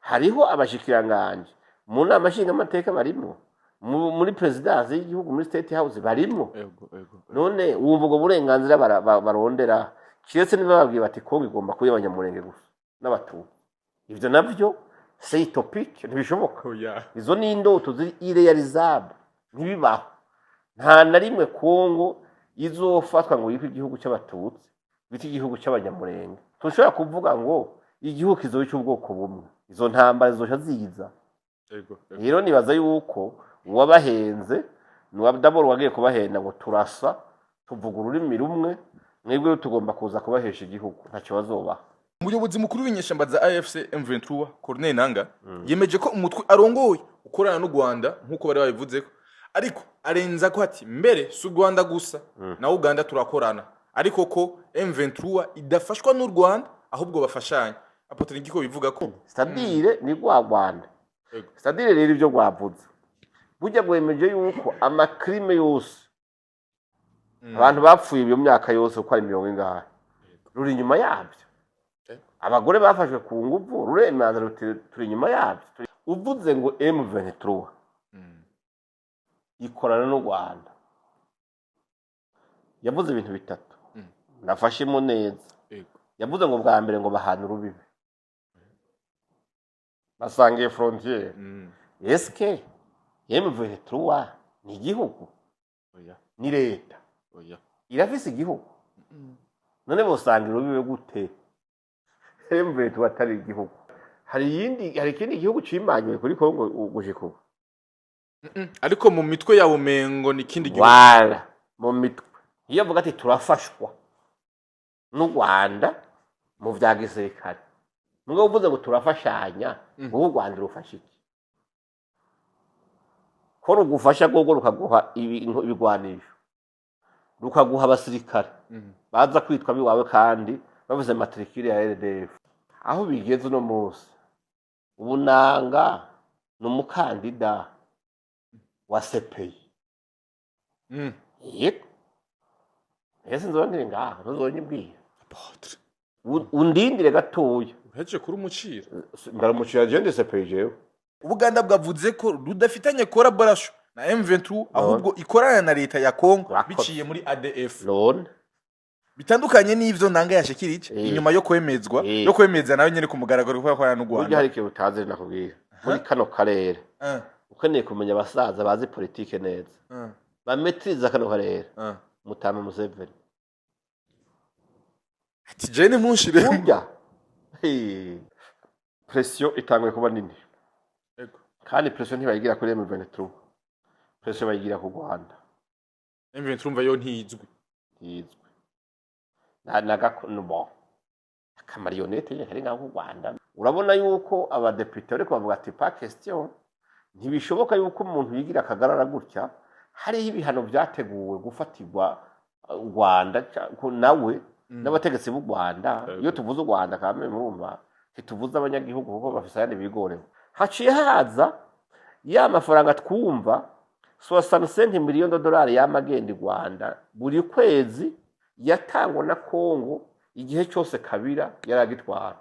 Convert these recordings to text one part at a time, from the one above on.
Hariho abashikiranganje mu nama nshingamateka barimwo, muri présidence y'igihugu, muri State House barimwo. ego ego None wumva ubwo burenganzira barondera, kiretse niba bababwiye bati Kongo igomba kuba Abanyamurenge gusa n'Abatutsi. Ivyo navyo c'est utopique, ntibishoboka. Oya. Izo ni indoto ziri irréalisables, ntibibaho nta na rimwe. Kongo izofatwa ngo yitwe igihugu cy'Abatutsi, bita igihugu cy'Abanyamurenge. Ntushobora kuvuga ngo igihugu kizoba cy'ubwoko bumwe, izo ntambara zizoca ziza. ego ego. Rero nibaza yuko uwabahenze ni uwa d'abord wagiye kubahenda ngo turasa, tuvuga ururimi rumwe, mwebwe tugomba kuza kubahesha igihugu, ntacyo bazobaha. Umuyobozi mukuru w'inyeshamba za AFC M23, Corneille Nanga, yemeje ko umutwe arongoye ukorana n'u Rwanda nk'uko bari babivuze ko, ariko arenza ko ati mbere si u Rwanda gusa, na Uganda turakorana, ariko ko M23 idafashwa n'u Rwanda, ahubwo bafashanya. Apôtre Ngiko bivuga ko C'est-à-dire ni rwa Rwanda. C'est-à-dire rero ibyo rwavuze burya rwemeje yuko ama crimes yose, abantu bapfuye iyo myaka yose uko ari mirongo ingahe, ruri inyuma yabyo. Abagore bafashwe ku nguvu, ruremanza ruti turi inyuma yabyo. Uvuze ngo M23 ikorana n'u Rwanda, yavuze ibintu bitatu nafashemo neza. Yavuze ngo bwa mbere ngo bahana urubibe, basangiye frontière. Eske M23 ni igihugu? Oya. Ni leta? Oya. Irafise igihugu? None bosanga urubibe gute M23 atari igihugu? Hari iyindi, hari ikindi gihugu cimanyuye kuri Kongo gushika ubu? Ariko mu mitwe yabo mengo ni ikindi gihugu. Wala mu mitwe iyo avuga ati turafashwa n'u Rwanda mu vya gisirikare, mugabo uvuze ngo turafashanya, wowe u Rwanda rufasha iki? Ko rugufasha rwogo rukaguha ibigwanisho, rukaguha abasirikare baza kwitwa biwawe kandi bavuze matricule ya RDF. Aho bigeze uno munsi, ubu Nanga ni umukandida wa CPI. Yego, ese nzoba nkiri ngaha ntuzonyibwira? Apôtre. Undindire gatoya. Uhejeje kuri umucira. Ndaramucira je, ndi CPI jewe. Ubuganda bwavuze ko rudafitanye collaboration na M23, ahubwo ikorana na leta ya Congo Urakoze. biciye muri ADF. None Bitandukanye n'ivyo Nanga yashikirije inyuma yo kwemezwa, yo kwemeza nawe nyene ku mugaragaro ko yakorana n'u Burya Rwanda. hari ikintu utazi nakubwira muri kano karere. Ukeneye kumenya abasaza bazi politike neza, bametiriza kano karere, Mutama Museveni. Ati jene ntunshire. Burya, hey, pression itanguye kuba nini. Kandi pression ntibayigira kuri M23, pression bayigira ku Rwanda. M23 umva yo ntizwi. Ntizwi na gako bon aka marionnette nyene kari ngaho ku Rwanda. Urabona yuko abadepite bariko bavuga ati pas question, ntibishoboka yuko umuntu yigira akagarara gutya, hariho ibihano vyateguwe gufatirwa u Rwanda ko nawe n'abategetsi b'u Rwanda. Iyo tuvuze u Rwanda kame murumva ntituvuze abanyagihugu, kuko bafise ayandi bigorewe. Haciye haza ya mafaranga twumva, 65 millions de dollars y'amagenda i Rwanda buri kwezi, yatangwa na Kongo igihe cyose Kabila yaragitwara,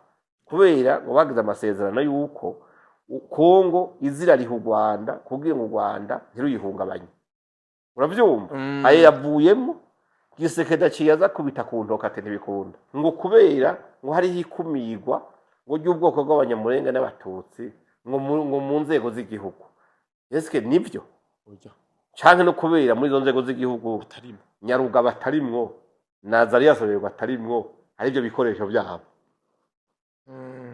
kubera ngo bagize amasezerano y'uko Kongo izirariha u Rwanda kugira ngo u Rwanda ntiruyihungabanye. Uravyumva? Ayo yavuyemo, Gisekedi aciye aza kubita ku ntoka ati ntibikunda, ngo kubera ngo hariho ikumirwa ngo ry'ubwoko bw'Abanyamurenga n'Abatutsi ngo mu nzego z'igihugu. Eske nibyo? Oya. Canke no kubera muri izo nzego z'igihugu Atarimo. Nyarugabo atarimwo na Azarias Ruberwa atarimwo, aribyo bikoresho byabo,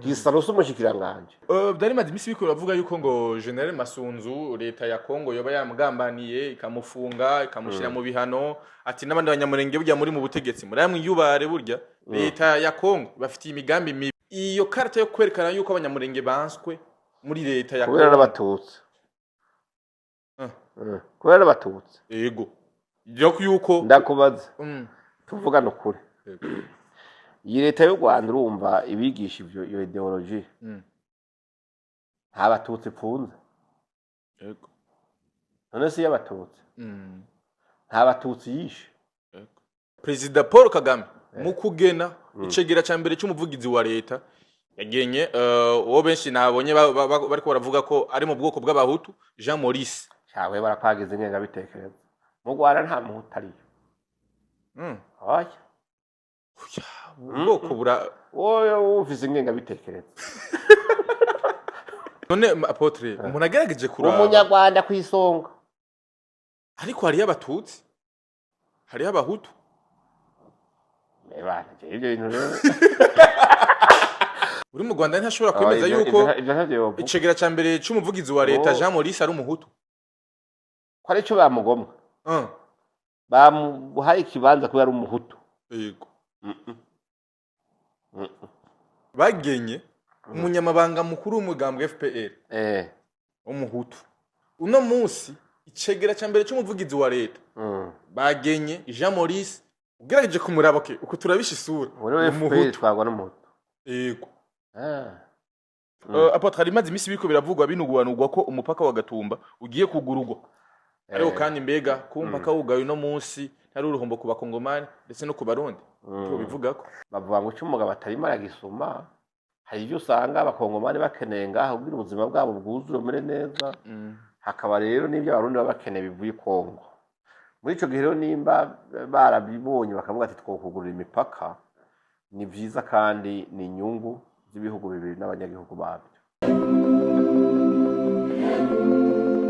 Gisaro s'umushikiranganje. Byari bimaze iminsi biriko biravuga yuko ngo General Masunzu leta ya Kongo yoba yamugambaniye, ikamufunga, ikamushyira mu bihano, ati n'abandi Banyamurenge burya muri mu butegetsi muri mwiyubare, burya leta ya Kongo bafitiye imigambi mibi. Iyo karita yo kwerekana yuko Abanyamurenge banswe muri leta ya Kubera Kongo. n'Abatutsi. Kubera n'Abatutsi. Yego, yo yuko Ndakubaza, tuvugane ukuri. Yego. Iyi leta y'u Rwanda, urumva ibigisha ivyo, iyo idéologie, nta Batutsi ipfunze. None si iy'Abatutsi? Nta Batutsi yishe? Perezida Paul Kagame mu kugena icegera ca mbere c'umuvugizi wa leta Yagenye uwo benshi nabonye bariko baravuga ko ari mu bwoko bw'Abahutu, Jean Maurice. Cawe barakwagiza ingengabitekerezo. Mu Rwanda nta Muhutu ariyo. Oya. Ubwoko bura Wowe ufise ingengabitekerezo. None apôtre, umuntu agerageje kuraba, Umunyarwanda kw'isonga. Ariko hariyo Abatutsi, hariyo Abahutu. Bana, jewe ibyo bintu rero Uri mu Rwanda ntashobora kwemeza Ivyo- yuko ivyo ntavyo yovuga. icegera ca mbere c'umuvugizi wa leta, Oh. Jean Maurice, ari Umuhutu. Ko arico bamugomwa, bamuhaye ikibanza kubera ari Umuhutu. Yego. Mm. Bagenye umunyamabanga mukuru w'umugambwe FPR w'Umuhutu. Uno munsi icegera ca mbere c'umuvugizi wa leta bagenye Jean Maurice, ugerageje kumuraba, okay, uko turabisha isura, Muri ni FPR Umuhutu. Twagwa n'Umuhutu. Yego. Ah. Apôtre, hari imaze iminsi biriko biravugwa, binugubanugwa ko umupaka wa Gatumba ugiye kugurugwa, ariko kandi mbega kuba umupaka wugaye uno munsi ntari uruhombo ku Bakongomani ndetse no ku Barundi? Bivugako Bavuga ngo icyo umugabo atarimo aragisuma. Hari ibyo usanga Abakongomani bakeneye ngaho kugira ubuzima bwabo bwuzure, bumere neza. Hakaba rero n'ibyo Abarundi baba bakeneye bivuye i Kongo. Muri ico gihe rero, nimba barabibonye bakavuga ati twokugurura imipaka, ni vyiza kandi ni inyungu z'ibihugu bibiri n'abanyagihugu babyo.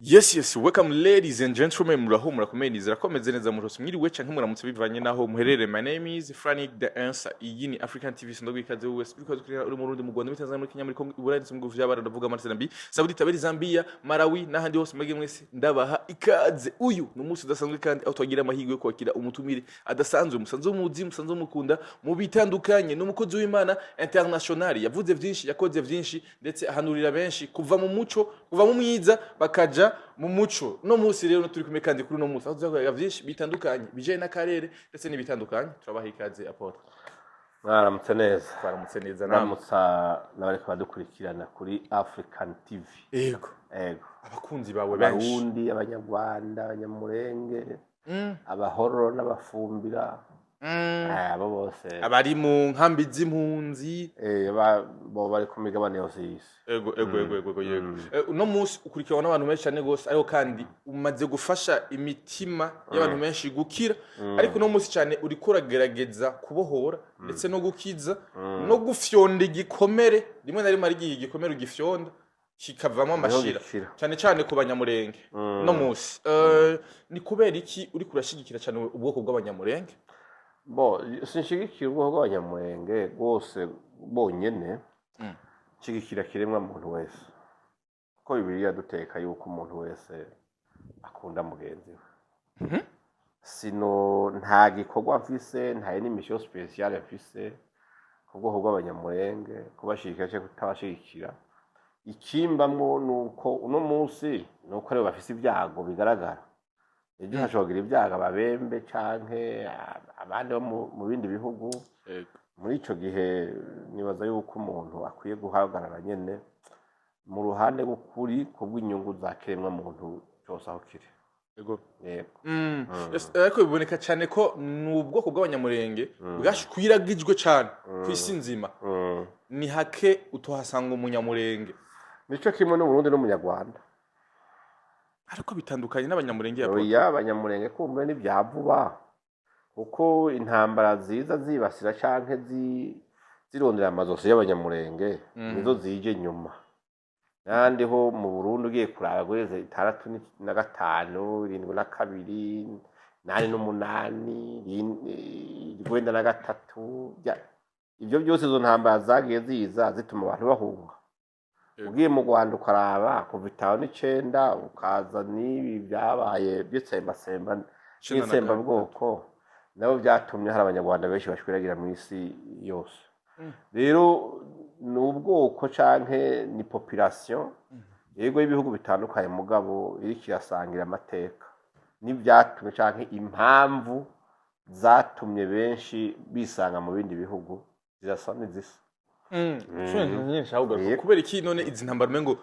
Yes, welcome ladies and gentlemen. Muraho, murakomeye, nizera ko meze neza. Murose, mwiriwe canke muramutse bivanye naho muherereye. My name is Frank the Answer. Iyi ni African TV. Sindogwa ikaze wese uriko dukurikirana, uri mu Burundi, mu Rwanda, muri Tanzania, muri Kenya, muri Congo, i Burayi ndetse mu bihugu vy'Abarabu, ndavuga muri Zambia, Saudi Taberi, Zambia, Malawi n'ahandi hose mwege mwese ndabaha ikaze. Uyu ni umunsi udasanzwe kandi aho twagira amahirwe yo kwakira umutumire adasanzwe, musanzwe muzi, musanzwe mukunda mu bitandukanye. Ni umukozi w'Imana international, yavuze vyinshi, yakoze vyinshi, ndetse ahanurira benshi kuva mu muco, kuva mu mwiza bakaja mu muco. No munsi rero turi kumwe kandi kuri uno munsi aho tuzakorera vyinshi bitandukanye bijanye n'akarere ndetse n'ibitandukanye. Turabaha ikaze, apôtre. Mwaramutse neza. Twaramutse neza namwe. Ramutsa n'abariko badukurikirana kuri African TV. Yego. Ego. Abakunzi bawe benshi. Abarundi, Abanyarwanda, Abanyamurenge, Abahoro n'Abafumbira. Abo bose. Abari mu nkambi z'impunzi. Bo bari ku migabane yose y'isi. Ego, yego. Uno munsi ukurikiranwa n'abantu benshi cyane gose, ariko kandi umaze gufasha imitima y'abantu benshi gukira, ariko uno munsi cyane uriko uragerageza kubohora ndetse no gukiza no gufyonda igikomere. Rimwe na rimwe hari igihe igikomere ugifyonda kikavamo amashira, gikira. cyane cyane ku Banyamurenge. Uno munsi ni kubera iki uriko urashigikira cyane ubwoko bw'Abanyamurenge? Bo, sinshigikira ubwoko bw'Abanyamurenge rwose bonyene. Nshigikira kiremwa muntu wese, kuko Bibiliya duteka yuko umuntu wese akunda mugenzi we. Sino nta gikorwa mfise, nta yindi mission spéciale mfise ku bwoko bw'Abanyamurenge, kubashigikira cyangwa kutabashigikira. Ikimbamwo ni uko uno munsi ni uko aribo bafise ibyago bigaragara. Ejo hashobora kugira ibyago Ababembe canke abandi bo mu bindi bihugu. Muri ico gihe nibaza yuko umuntu akwiye guhagarara nyene mu ruhande rw'ukuri kubw'inyungu za kiremwa muntu cyose aho kiri. Yego. Yego. Yes, ariko biboneka cyane ko ni ubwoko bw'Abanyamurenge bwashwiragijwe cyane ku isi nzima. Ni hake utohasanga Umunyamurenge. Nico kimwe n'Umurundi n'Umunyarwanda. Ariko bitandukanye n'Abanyamurenge ya Paul. Oya, Abanyamurenge kumbure n'ibya vuba, kuko intambara ziza zibasira canke zirondera amazosi y'Abanyamurenge nizo zije nyuma. N'ahandi ho mu Burundi ugiye kuraba guheza 65, 72, 88, 93, ivyo byose izo ntambara zagiye ziza zituma abantu bahunga. Ugiye mu Rwanda ukaraba kuva 59, ukaza n'ibi byabaye by'itsembatsemba Icenda na n'itsembabwoko, nabo byatumye hari Abanyarwanda benshi bashwiragira mu isi yose. Rero ni ubwoko canke ni population, yego, y'ibihugu bitandukanye, mugabo iriko irasangira amateka n'ibyatumye canke impamvu zatumye benshi bisanga mu bindi bihugu zirasa n'izisa. Inshuro nyinshi ahubwo. Yego. Kubera iki none izi ntambara umengo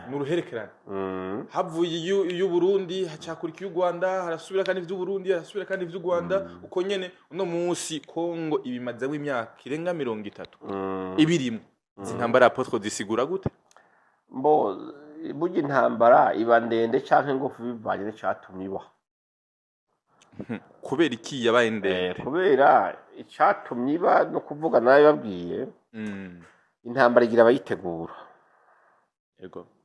ni uruherekerane? Havuye iy'Uburundi, hacakurika iy'u Rwanda, harasubira kandi ivy'Uburundi, harasubira kandi ivy'u Rwanda, uko nyene. Uno munsi Kongo ibimazemo imyaka irenga 30 ibirimwo. Izi ntambara, apôtre, zisigura gute? Mbo burya intambara iba ndende canke ngufi bivanye n'icatumye iba. Kubera iki yabaye ndende? Kubera icatumye iba, no kuvuga nawe babwiye, intambara igira abayitegura.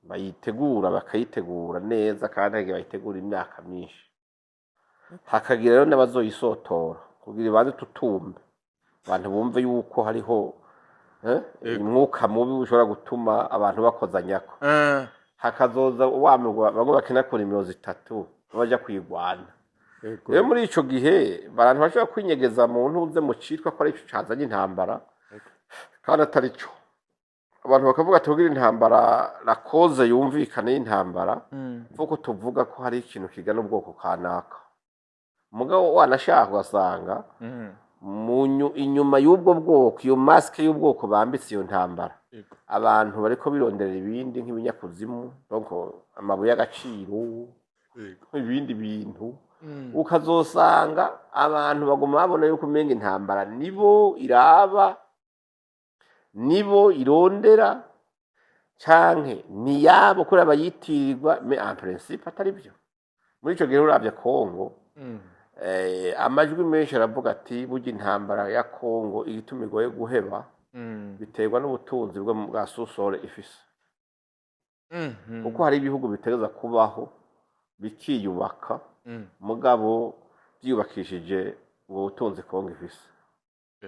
Bayitegura, bakayitegura neza, kandi hagiye bayitegura imyaka myinshi, hakagira rero n'abazoyisotora kugira ibanze tutumbe abantu bumve yuko hariho umwuka mubi ushobora gutuma abantu bakozanyako. Hakazoza wa mugwa bamwe bakina kure 30 baja kuyigwana. Rero muri ico gihe abantu bashobora kwinyegeza mu ntuze mu citwa ko ari ico cazanye intambara kandi atari cyo. Abantu bakavuga ati kugira intambara, la cause yumvikane y'intambara, kuko tuvuga ko hari ikintu kigana ubwoko kanaka, mugabo wanashaka ugasanga inyuma y'ubwo bwoko, iyo masque y'ubwoko bambitse iyo ntambara, abantu bariko bironderera ibindi nk'ibinyakuzimu, donc amabuye y'agaciro, ibindi bintu. Ukazosanga abantu baguma babona yuko umenga intambara nibo iraba, nibo irondera, canke niyabo kubera bayitirirwa, mais en principe atari byo. Muri ico gihe uravye Kongo, amajwi menshi aravuga ati burya intambara ya Kongo igituma igoye guheba biterwa n'ubutunzi bwa sous-sol ifise, kuko hari ibihugu bitegereza kubaho bikiyubaka, mugabo byiyubakishije ubwo butunzi Kongo ifise.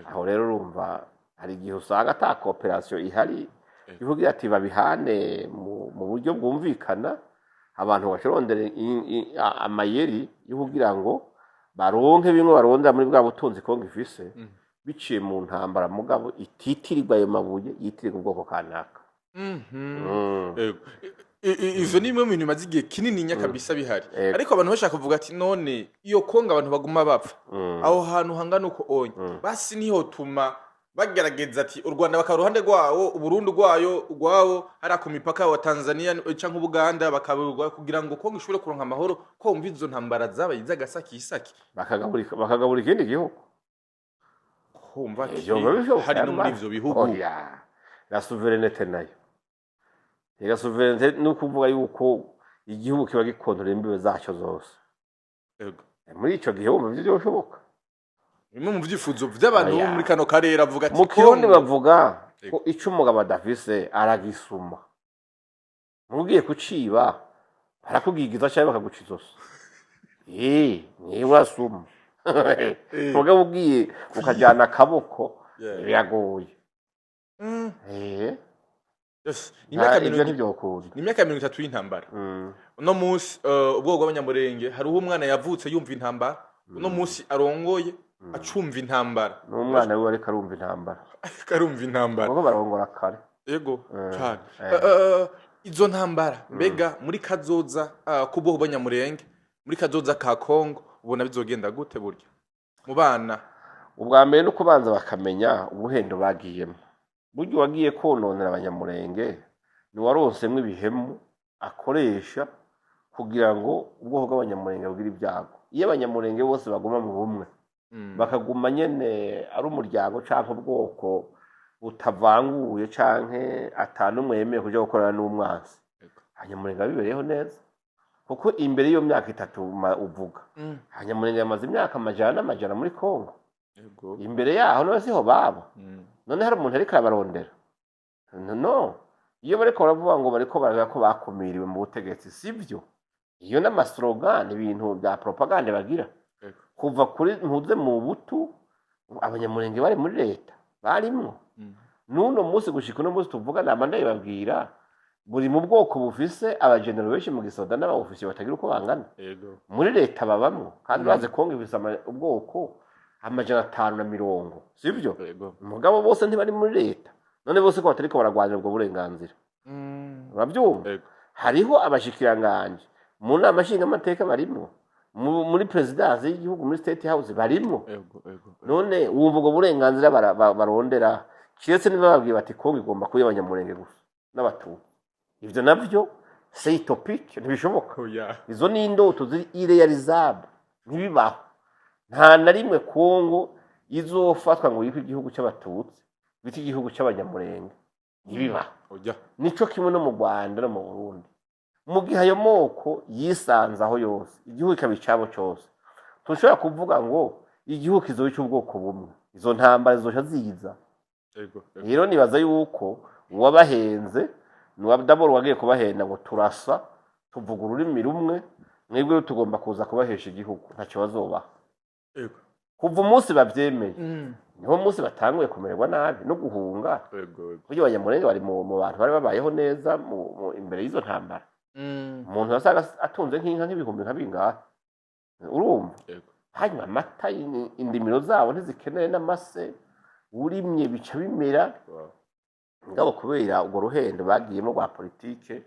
Aho rero urumva hari igihe usanga ata coopération ihari ivuga ati babihane mu buryo bwumvikana. Abantu bashobora amayeri yo kugira ngo baronke bimwe barondera muri bwa butunzi Kongo ifise, biciye mu ntambara, mugabo ititirirwa ayo mabuye, yitirirwa ubwoko kanaka. Yego. Ivyo ni bimwe mu bintu bimaze igihe kinininya kabisa bihari. Ariko abantu bashaka kuvuga ati none iyo Kongo abantu baguma bapfa, aho hantu hangana uko onye, basi niho tuma bagerageza ati u Rwanda bakaba uruhande rwawo, Uburundi rwayo rwawo, hariya ku mipaka wa Tanzania canke Ubuganda bakaba, kugira ngo Kongo ishobore kuronka amahoro, ko wumva izo ntambara zabaye iz'agasakisaki. Bakagabura ikindi gihugu. Kumva Ivyo biba bishoboka. hari no muri ivyo bihugu. Oya, la souveraineté nayo, ega souveraineté ni ukuvuga yuko igihugu kiba gikontorora imbibe zacyo zose. Muri ico gihe wumva ivyo byoshoboka? Bimwe mu vyifuzo vy'abantu bo Oya. muri kano karere avuga ati Mu Kirundi Kongo bavuga ko ico umugabo adafise aragisuma. Mugiye kuciba barakugigiza cyangwa bakaguca izosi. Niwe urasuma, mugabo ugiye ukajyana akaboko, biragoye. Yes. Ni imyaka Ivyo ntivyokunda. Ni imyaka 30 y'intambara. Uno munsi ubwoko bw'Abanyamurenge, hariho umwana yavutse yumva intambara, uno munsi arongoye acumva intambara. N'umwana wiwe ariko arumva intambara. Ariko arumva intambara. Kuko barongora kare. Yego cane. Izo ntambara mbega muri kazoza k'ubwoko bw'Abanyamurenge, muri kazoza ka Kongo, ubona bizogenda gute burya mu bana? Ubwa mbere no kubanza bakamenya ubuhendo bagiyemo. Burya uwagiye kononera Abanyamurenge ni waronsemwo ibihemu akoresha kugira ngo ubwoko bw'Abanyamurenge bugire ibyago. Iyo Abanyamurenge bose baguma mu bumwe, bakaguma nyene ari umuryango canke ubwoko butavanguye, canke atanumwe yemeye kuja gukorana n'umwansi, Abanyamurenge babibereyeho neza, kuko imbere y'iyo myaka 30 uvuga, Abanyamurenge bamaze imyaka amajana n'amajana muri Kongo. Imbere yaho none siho baba? None hari umuntu ariko arabarondera? No iyo bariko baravuga ngo bariko baravuga ko bakumiriwe mu butegetsi, sivyo. Iyo n'ama slogan, ibintu bya propagande bagira. Kuva kuri ntuze mu butu, Abanyamurenge bari muri leta barimwo. N'uno munsi, gushika uno munsi tuvuga, nama ndabibabwira, buri mu bwoko bufise abagenero benshi mu gisoda n'aba ofisiye batagira uko bangana. Muri leta babamwo kandi. Urazi Kongo ifise ubwoko 540, sivyo? Yego. Mugabo bose ntibari muri leta. None bose ko batariko baragwanira ubwo burenganzira? Urabyumva? Yego. Hariho abashikiranganje mu nama nshingamateka barimwo, muri présidence y'igihugu, muri State House barimwo. Yego yego None wumva ubwo burenganzira barondera, kiretse niba bababwiye bati Kongo igomba kuba Abanyamurenge gusa n'Abatutsi? Ivyo navyo c'est utopique, ntibishoboka. Oya. Izo ni indoto ziri irréalisables, ntibibaho nta na rimwe. Kongo izofatwa ngo yitwe igihugu cy'Abatutsi, bita igihugu cy'Abanyamurenge. Ntibibaho. Oya. Nico kimwe no mu Rwanda no mu Burundi. Mu gihe ayo moko yisanze aho yose, igihugu kikaba icabo cose, ntushobora kuvuga ngo igihugu kizoba icy'ubwoko bumwe. Izo ntambara zizoca ziza. Yego. Rero nibaza yuko uwabahenze ni d'abord wagiye kubahenda ngo turasa, tuvuga ururimi rumwe, mwebwe tugomba kuza kubahesha igihugu, ntacyo bazobaha. Kuva umunsi bavyemeye, niho munsi batanguye kumererwa nabi no guhunga. Yego yego. Burya Abanyamurenge bari mu bantu bari babayeho neza imbere y'izo ntambara. Umuntu wasanga atunze nk'inka nk'ibihumbi nka bingahe, urumva? Yego. Hanyuma amata, indimiro zabo ntizikeneye n'amase, urimye bica bimera. Ngabo kubera urwo ruhendo bagiyemo rwa politike,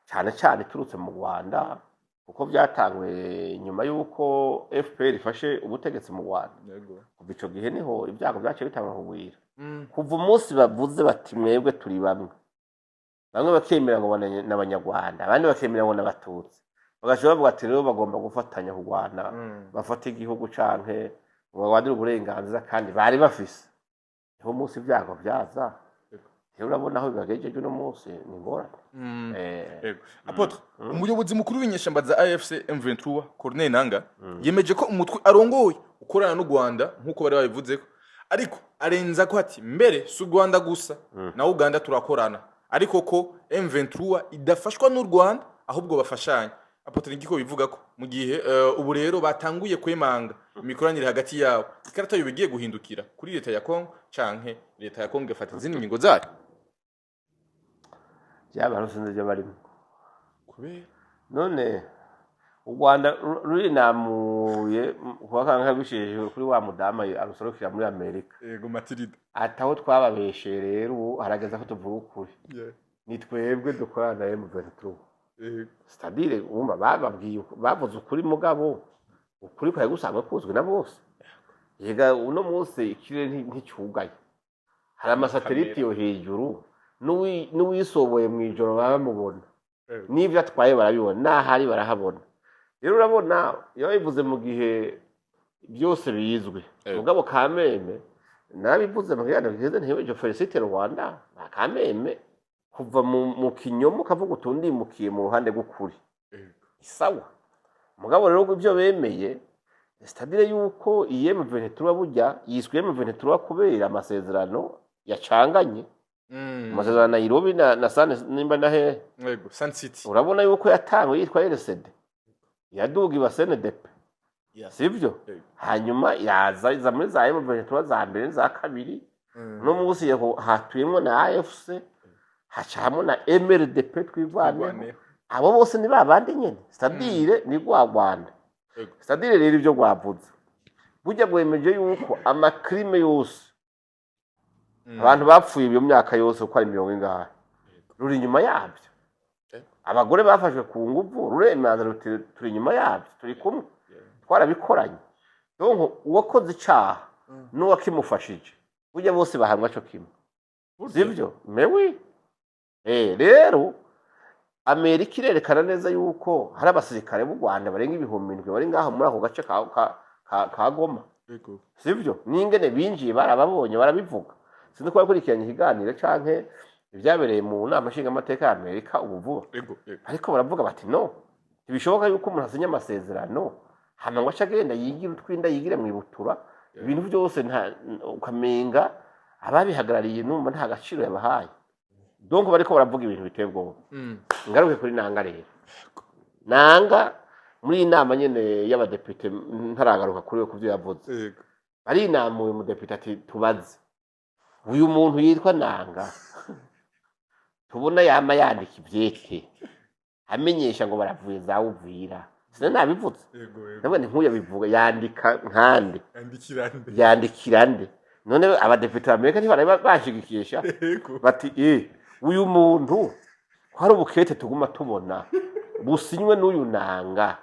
cyane cyane iturutse mu Rwanda, kuko byatanguye nyuma y'uko FPR ifashe ubutegetsi mu Rwanda. Kuva ico gihe niho ibyago byaciye bitangura kugwira. Kuva umunsi bavuze bati mwebwe turi bamwe, bamwe bakemera ngo ni Abanyarwanda, abandi bakemera ngo ni Abatutsi, bagaca bavuga ati rero bagomba gufatanya kurwana, bafate igihugu canke ngo barwanire uburenganzira kandi bari bafise, niho munsi ibyago byaza. Rero urabona aho bibagejeje uno munsi, ni ingorane. Yego. Apôtre, umuyobozi mukuru w'inyeshamba za AFC M23, Corneille Nanga, yemeje ko umutwe arongoye ukorana n'u Rwanda nk'uko bari babivuze ko, ariko arenza ko ati mbere si u Rwanda gusa, na Uganda turakorana, ariko ko M23 idafashwa n'u Rwanda ahubwo bafashanya. Apôtre, nigiko bivuga ko mu gihe ubu rero batanguye kwemanga imikoranire hagati yabo, ikarata yo bigiye guhindukira kuri leta ya Congo canke leta ya Congo ifata izindi ngingo zayo? Byaba sinzi ibyo barimo. Kubera? None u Rwanda rurinamuye kuwa kangahe bishije kuri wa mudamu arusorokera muri Amerika. Yego, Matilda. Ati aho twababesheye rero, ubu harageze ko tuvuga ukuri. Ni twebwe dukorana na M23. C'est-à-dire wumva bababwiye bavuze ukuri, mugabo ukuri kwari gusanzwe kuzwi na bose. Yega uno munsi ikirere nticugaye, hari amasatelite yo hejuru, n'uwisoboye mu ijoro baba bamubona, n'ibyo atwaye barabibona, n'ahari barahabona. Rero urabona iyo babivuze mu gihe byose bizwi. Mugabo kameme nabivuze mu kiganiro giheze, ntibejo félicite Rwanda kameme kuva mu kinyoma ukavuga utundimukiye mu ruhande rw'ukuri. Sawa, mugabo rero ibyo bemeye, c'est-à-dire yuko iyi M23 burya yiswe M23 kubera amasezerano yacanganye, amasezerano ya Nairobi na Sane nimba na hehe. Yego, Sun City. Urabona yuko yatangwe yitwa RCD, yaduga iba CNDP, sibyo? Yego. Hanyuma yaza iza muri za M23 za mbere n'iza kabiri. Uno munsi hatuyemwo na AFC, hacamo na MRDP Twigwaneho. Twigwaneho. Abo bose ni babandi nyene, c'est-à-dire ni rwa Rwanda. C'est-à-dire rero ibyo rwavuze burya rwemeje yuko ama crimes yose, abantu bapfuye iyo myaka yose uko ari mirongo ingahe, ruri inyuma yabyo. Abagore bafashwe ku nguvu, ruremeza ruti turi inyuma yabyo, turi kumwe, twarabikoranye. Donc uwakoze icaha n'uwakimufashije burya bose bahanwa co kimwe, sivyo? Mewi rero Amerika irerekana neza yuko hari abasirikare b'u Rwanda barenga 7000 bari ngaho muri ako gace ka Goma. Sivyo? N'ingene binjiye barababonye, barabivuga. Sinzi ko bakurikiranye ikiganiro canke ibyabereye mu nama nshingamateka ya Amerika ubu vuba. Yego yego. Ariko baravuga bati no, ntibishoboka yuko umuntu asinya amasezerano hama ngo ace agenda yigire utwinda, yigire mu ibutura, ibintu byose ukamenga ababihagarariye numva nta gaciro yabahaye. Donc bariko baravuga ibintu biteye ubwoba. Ngaruke kuri Nanga rero. Nanga muri iyi nama nyene y'abadepite, ntaragaruka kuri we kubyo yavuze, barinamuye umudepite ati tubaze uyu muntu yitwa Nanga tubona yama yandika ivyete amenyesha ngo baravuye za Uvira. Sina nabivuze? Yego. Ndavuga nti nk'uyu abivuga yandika nkande? Yandikira nde? Yandikira nde? None abadepite b'Amerika ntibari bashigikisha? Bati uyu muntu ko hari ubukete tuguma tubona businywe n'uyu Nanga,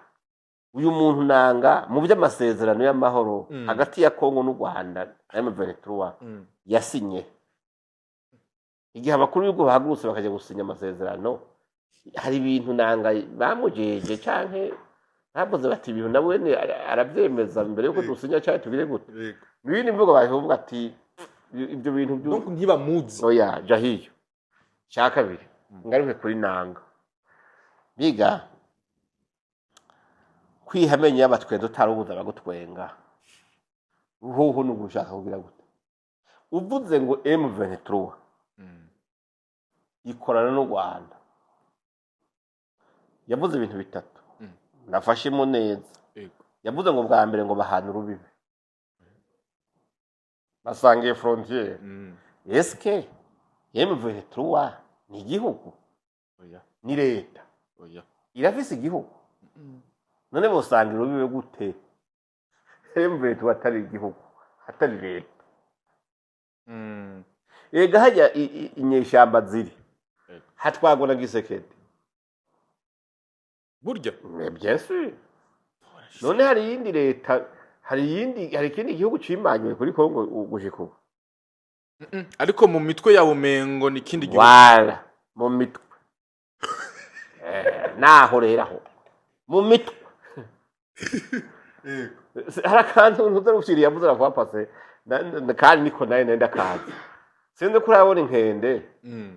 uyu muntu Nanga mu by'amasezerano y'amahoro hagati ya Kongo n'u Rwanda na M23 yasinye, igihe abakuru b'ibihugu bahagurutse bakajya gusinya amasezerano, hari ibintu Nanga bamujeje canke bavuze bati ibintu nawe arabyemeza mbere yuko dusinya canke tugire gute? Ibindi mvugo bavuga ati ibyo bintu Donc ntibamuzi. Oya, jahiyo. Cya kabiri, ngaruke kuri Nanga. Biga kwiha amenyo y'abatwenzi utarubuza abagutwenga. Uhuhu ni ugushaka kugira gute? Uvuze ngo M23 ikorana n'u Rwanda, yavuze ibintu bitatu. Nafashemo neza. Yavuze ngo bwa mbere ngo bahana urubibe, basangiye frontière. Eske M23 ni igihugu? Oya. Ni leta? Oya. Irafise igihugu? None bosanga urubibe gute M23 atari igihugu, atari leta? Ega hajya inyeshamba ziri hatwagwa na Tshisekedi. Burya? Mais bien sûr. None hari iyindi leta, hari iyindi, hari ikindi gihugu cimanywe kuri Kongo gushika ubu? Ariko mu mitwe yabo mengo ni ikindi gihugu. Wala mu mitwe. Naho rero aho mu mitwe hari akantu ntuzarushyiriye yavuze arakwapase kandi niko nawe nenda kazi. Sinzi ko urabona inkende.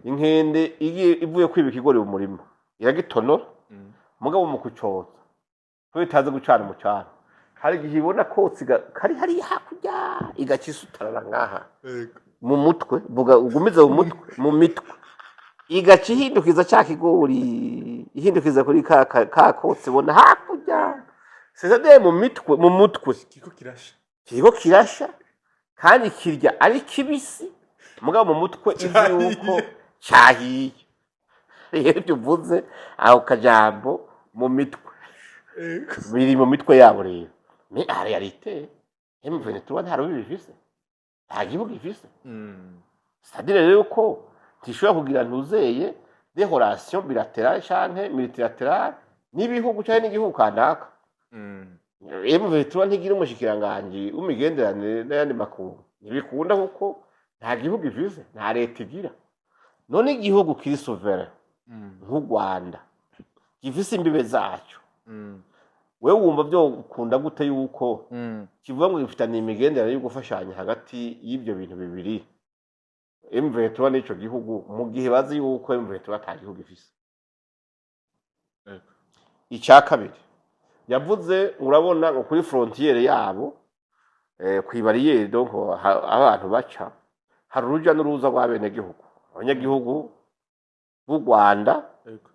Inkende igiye ivuye kwiba ikigori mu murima, iragitonora. Mugabo mu kucotsa, ko itazi gucana umucana, hari igihe ibona kotsi kari hariya hakurya, igaca isutarara ngaha. Mu mutwe, vuga ugumize mu mutwe, mu mitwe igaca ihindukiza ca kigori, ihindukiza kuri ka kotsi ibona hakurya. C'est-à-dire mu mitwe, mu mutwe Kiriko kirasha. Kiriko kirasha kandi kirya ari kibisi, mugabo mu mutwe izi yuko cyahiye. Rero ibyo uvuze aho kajambo mu mitwe biri mu mitwe yabo. Rero mais en réalité M23 nta rubibi ifise, nta gihugu ifise. C'est-à-dire rero ko ntishobora kugira ntuzeye des relations bilatérales canke multilatérales n'ibihugu canke n'igihugu kanaka. M23 ntigira umushikiranganji w'imigenderanire n'ayandi makungu, ntibikunda kuko nta gihugu ifise, nta leta igira. None igihugu kiri souverain nk'u Rwanda gifise imbibe zacyo, wewe wumva byokunda gute yuko kivuga ngo gifitaniye imigenderanire yo gufashanya hagati y'ibyo bintu bibiri, M23 n'ico gihugu, mu gihe bazi yuko M23 ata gihugu ifise? Icya kabiri yavuze, urabona ngo kuri frontière yabo, kw'i barrière, donc aho abantu baca, hari uruja n'uruza rw'abenegihugu, abanyagihugu b'u Rwanda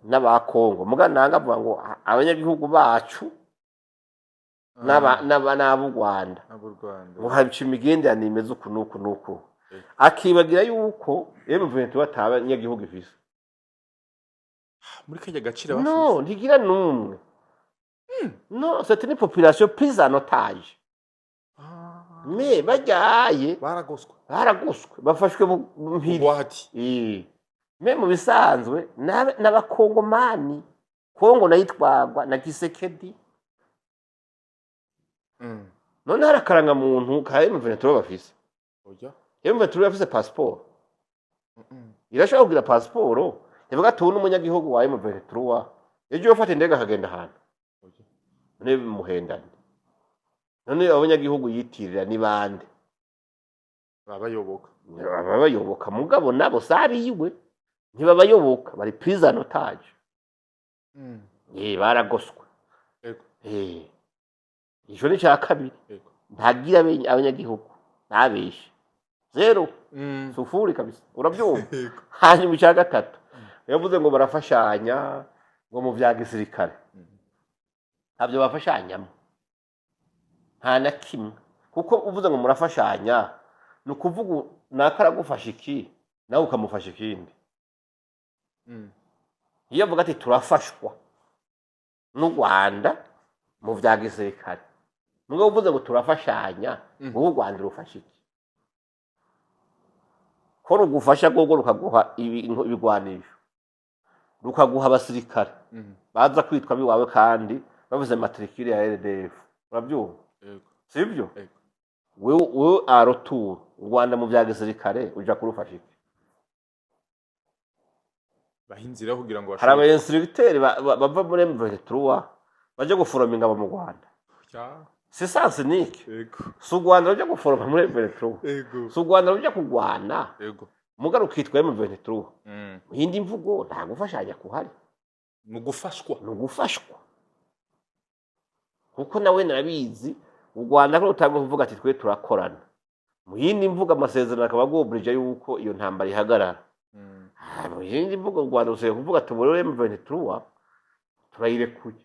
n'aba Kongo. Muga nanga avuga ngo abanyagihugu bacu n'ab'u Rwanda. N'ab'u Rwanda. Ngo haca imigenderanire imeze uku n'uku n'uku. Akibagira yuko M23 ata abanyagihugu ifise. Muri kajya gaciro? No, ntigira n'umwe. No, c'est une population prise en otage. Mais bajyaye Baragoswe. Baragoswe, bafashwe mu mpiri. Bugwati. Mais mu bisanzwe n'abakongomani. Kongo nayo itwarwa na Tshisekedi. None hari akarangamuntu ka M23 bafise? Oya. M23 yafise passeport? Irashobora kugira passeport ivuga ati ubu n'umunyagihugu wa M23, ejo yofata indege akagenda ahantu? Oya. None bimuhendane? None abanyagihugu yitirira ni bande? Babayoboka. Ababayoboka, mugabo nabo sabiwe, ntibabayoboka, bari prise en otage. Baragoswe. Ico ni ca kabiri. Ntagira abanyagihugu, ntabeshe, zéro, sufuri kabisa, urabyumva? Yego. Hanyuma icya gatatu yavuze ngo barafashanya ngo mu vya gisirikare. Ntabyo bafashanyamo, nta na kimwe, kuko uvuze ngo murafashanya, ni ukuvuga naka aragufasha iki, nawe ukamufasha ikindi. Iyo avuga ati turafashwa n'u Rwanda mu vya gisirikare, nubwo uvuze ngo turafashanya, wowe u Rwanda rufasha iki? Ko rugufasha rwogo rukaguha ibigwanisho, rukaguha abasirikare baza kwitwa biwawe kandi bavuze matricule ya RDF, urabyumva? Yego. Sibyo? Yego. Wewe arotura u Rwanda mu vya gisirikare, uja kurufasha iki? Baha inzira kugira ngo Hari aba instructeur bava muri M23 baje guforoma ingabo mu Rwanda. C'est sens unique. Yego. Si u Rwanda ruja guforoma muri M23, Yego. si u Rwanda ruja kurwana. Yego. Mugabo ukitwa M23, mu yindi mvugo nta gufashanya kuhari. Ni ugufashwa. Ni ugufashwa, kuko nawe narabizi, u Rwanda ko rutanga kuvuga ati twe turakorana, mu yindi mvugo amasezerano akaba agobirije yuko iyo ntambara ihagarara. Mu yindi mvugo u Rwanda rusigaye kuvuga ati ubu rero M23 turayirekuye,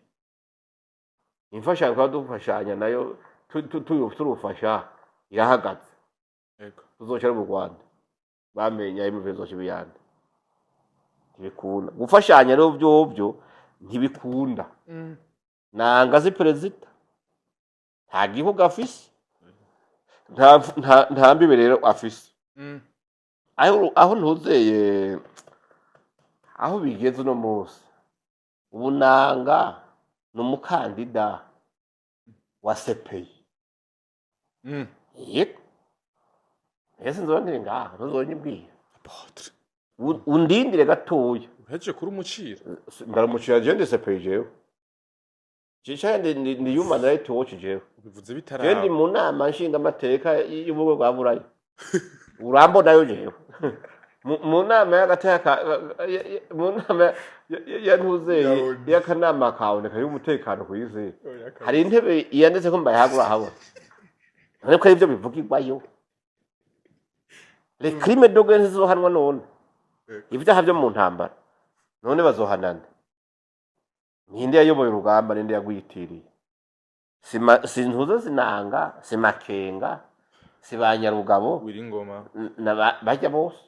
imfashanyo twaba dufashanya nayo turufasha irahagaze. Tuzoca mu Rwanda bamenya M23 izoca ibiyande. Ntibikunda gufashanya rero, vyovyo ntibikunda. Nanga si perezida, nta gihugu afise, nta mbibe rero afise. Aho ntuzeye, aho bigeze uno munsi, ubu Nanga ni umukandida wa CPI. Yego, ese nzoba nkiri ngaha ntuzonyibwira? Apôtre. Undindire gatoya. Uhejeje kuri umucira. Ndaramucira jewe, ndi CPI jewe. Jewe ndi Human Rights Watch jewe. Ubivuze Jewe ndi bitaraba. mu nama nshingamateka y'ubumwe bwa Buraya, urambonayo jewe mu nama y'agateka, mu nama ya ntuzeye Ya ONU. y'akanama kaboneka y'umutekano ku isi. Hari intebe yanditse ko mbaye urahabona, ariko aribyo bivugirwayo. Les crimes de guerre ntizizohanwa none? Ibyaha byo mu ntambara none bazohanana? Ninde yayoboye urugamba? Ninde yagwitiriye? Sintuze sinanga, si Makenga, si ba Nyarugabo. Wiringoma. Na bajya bose.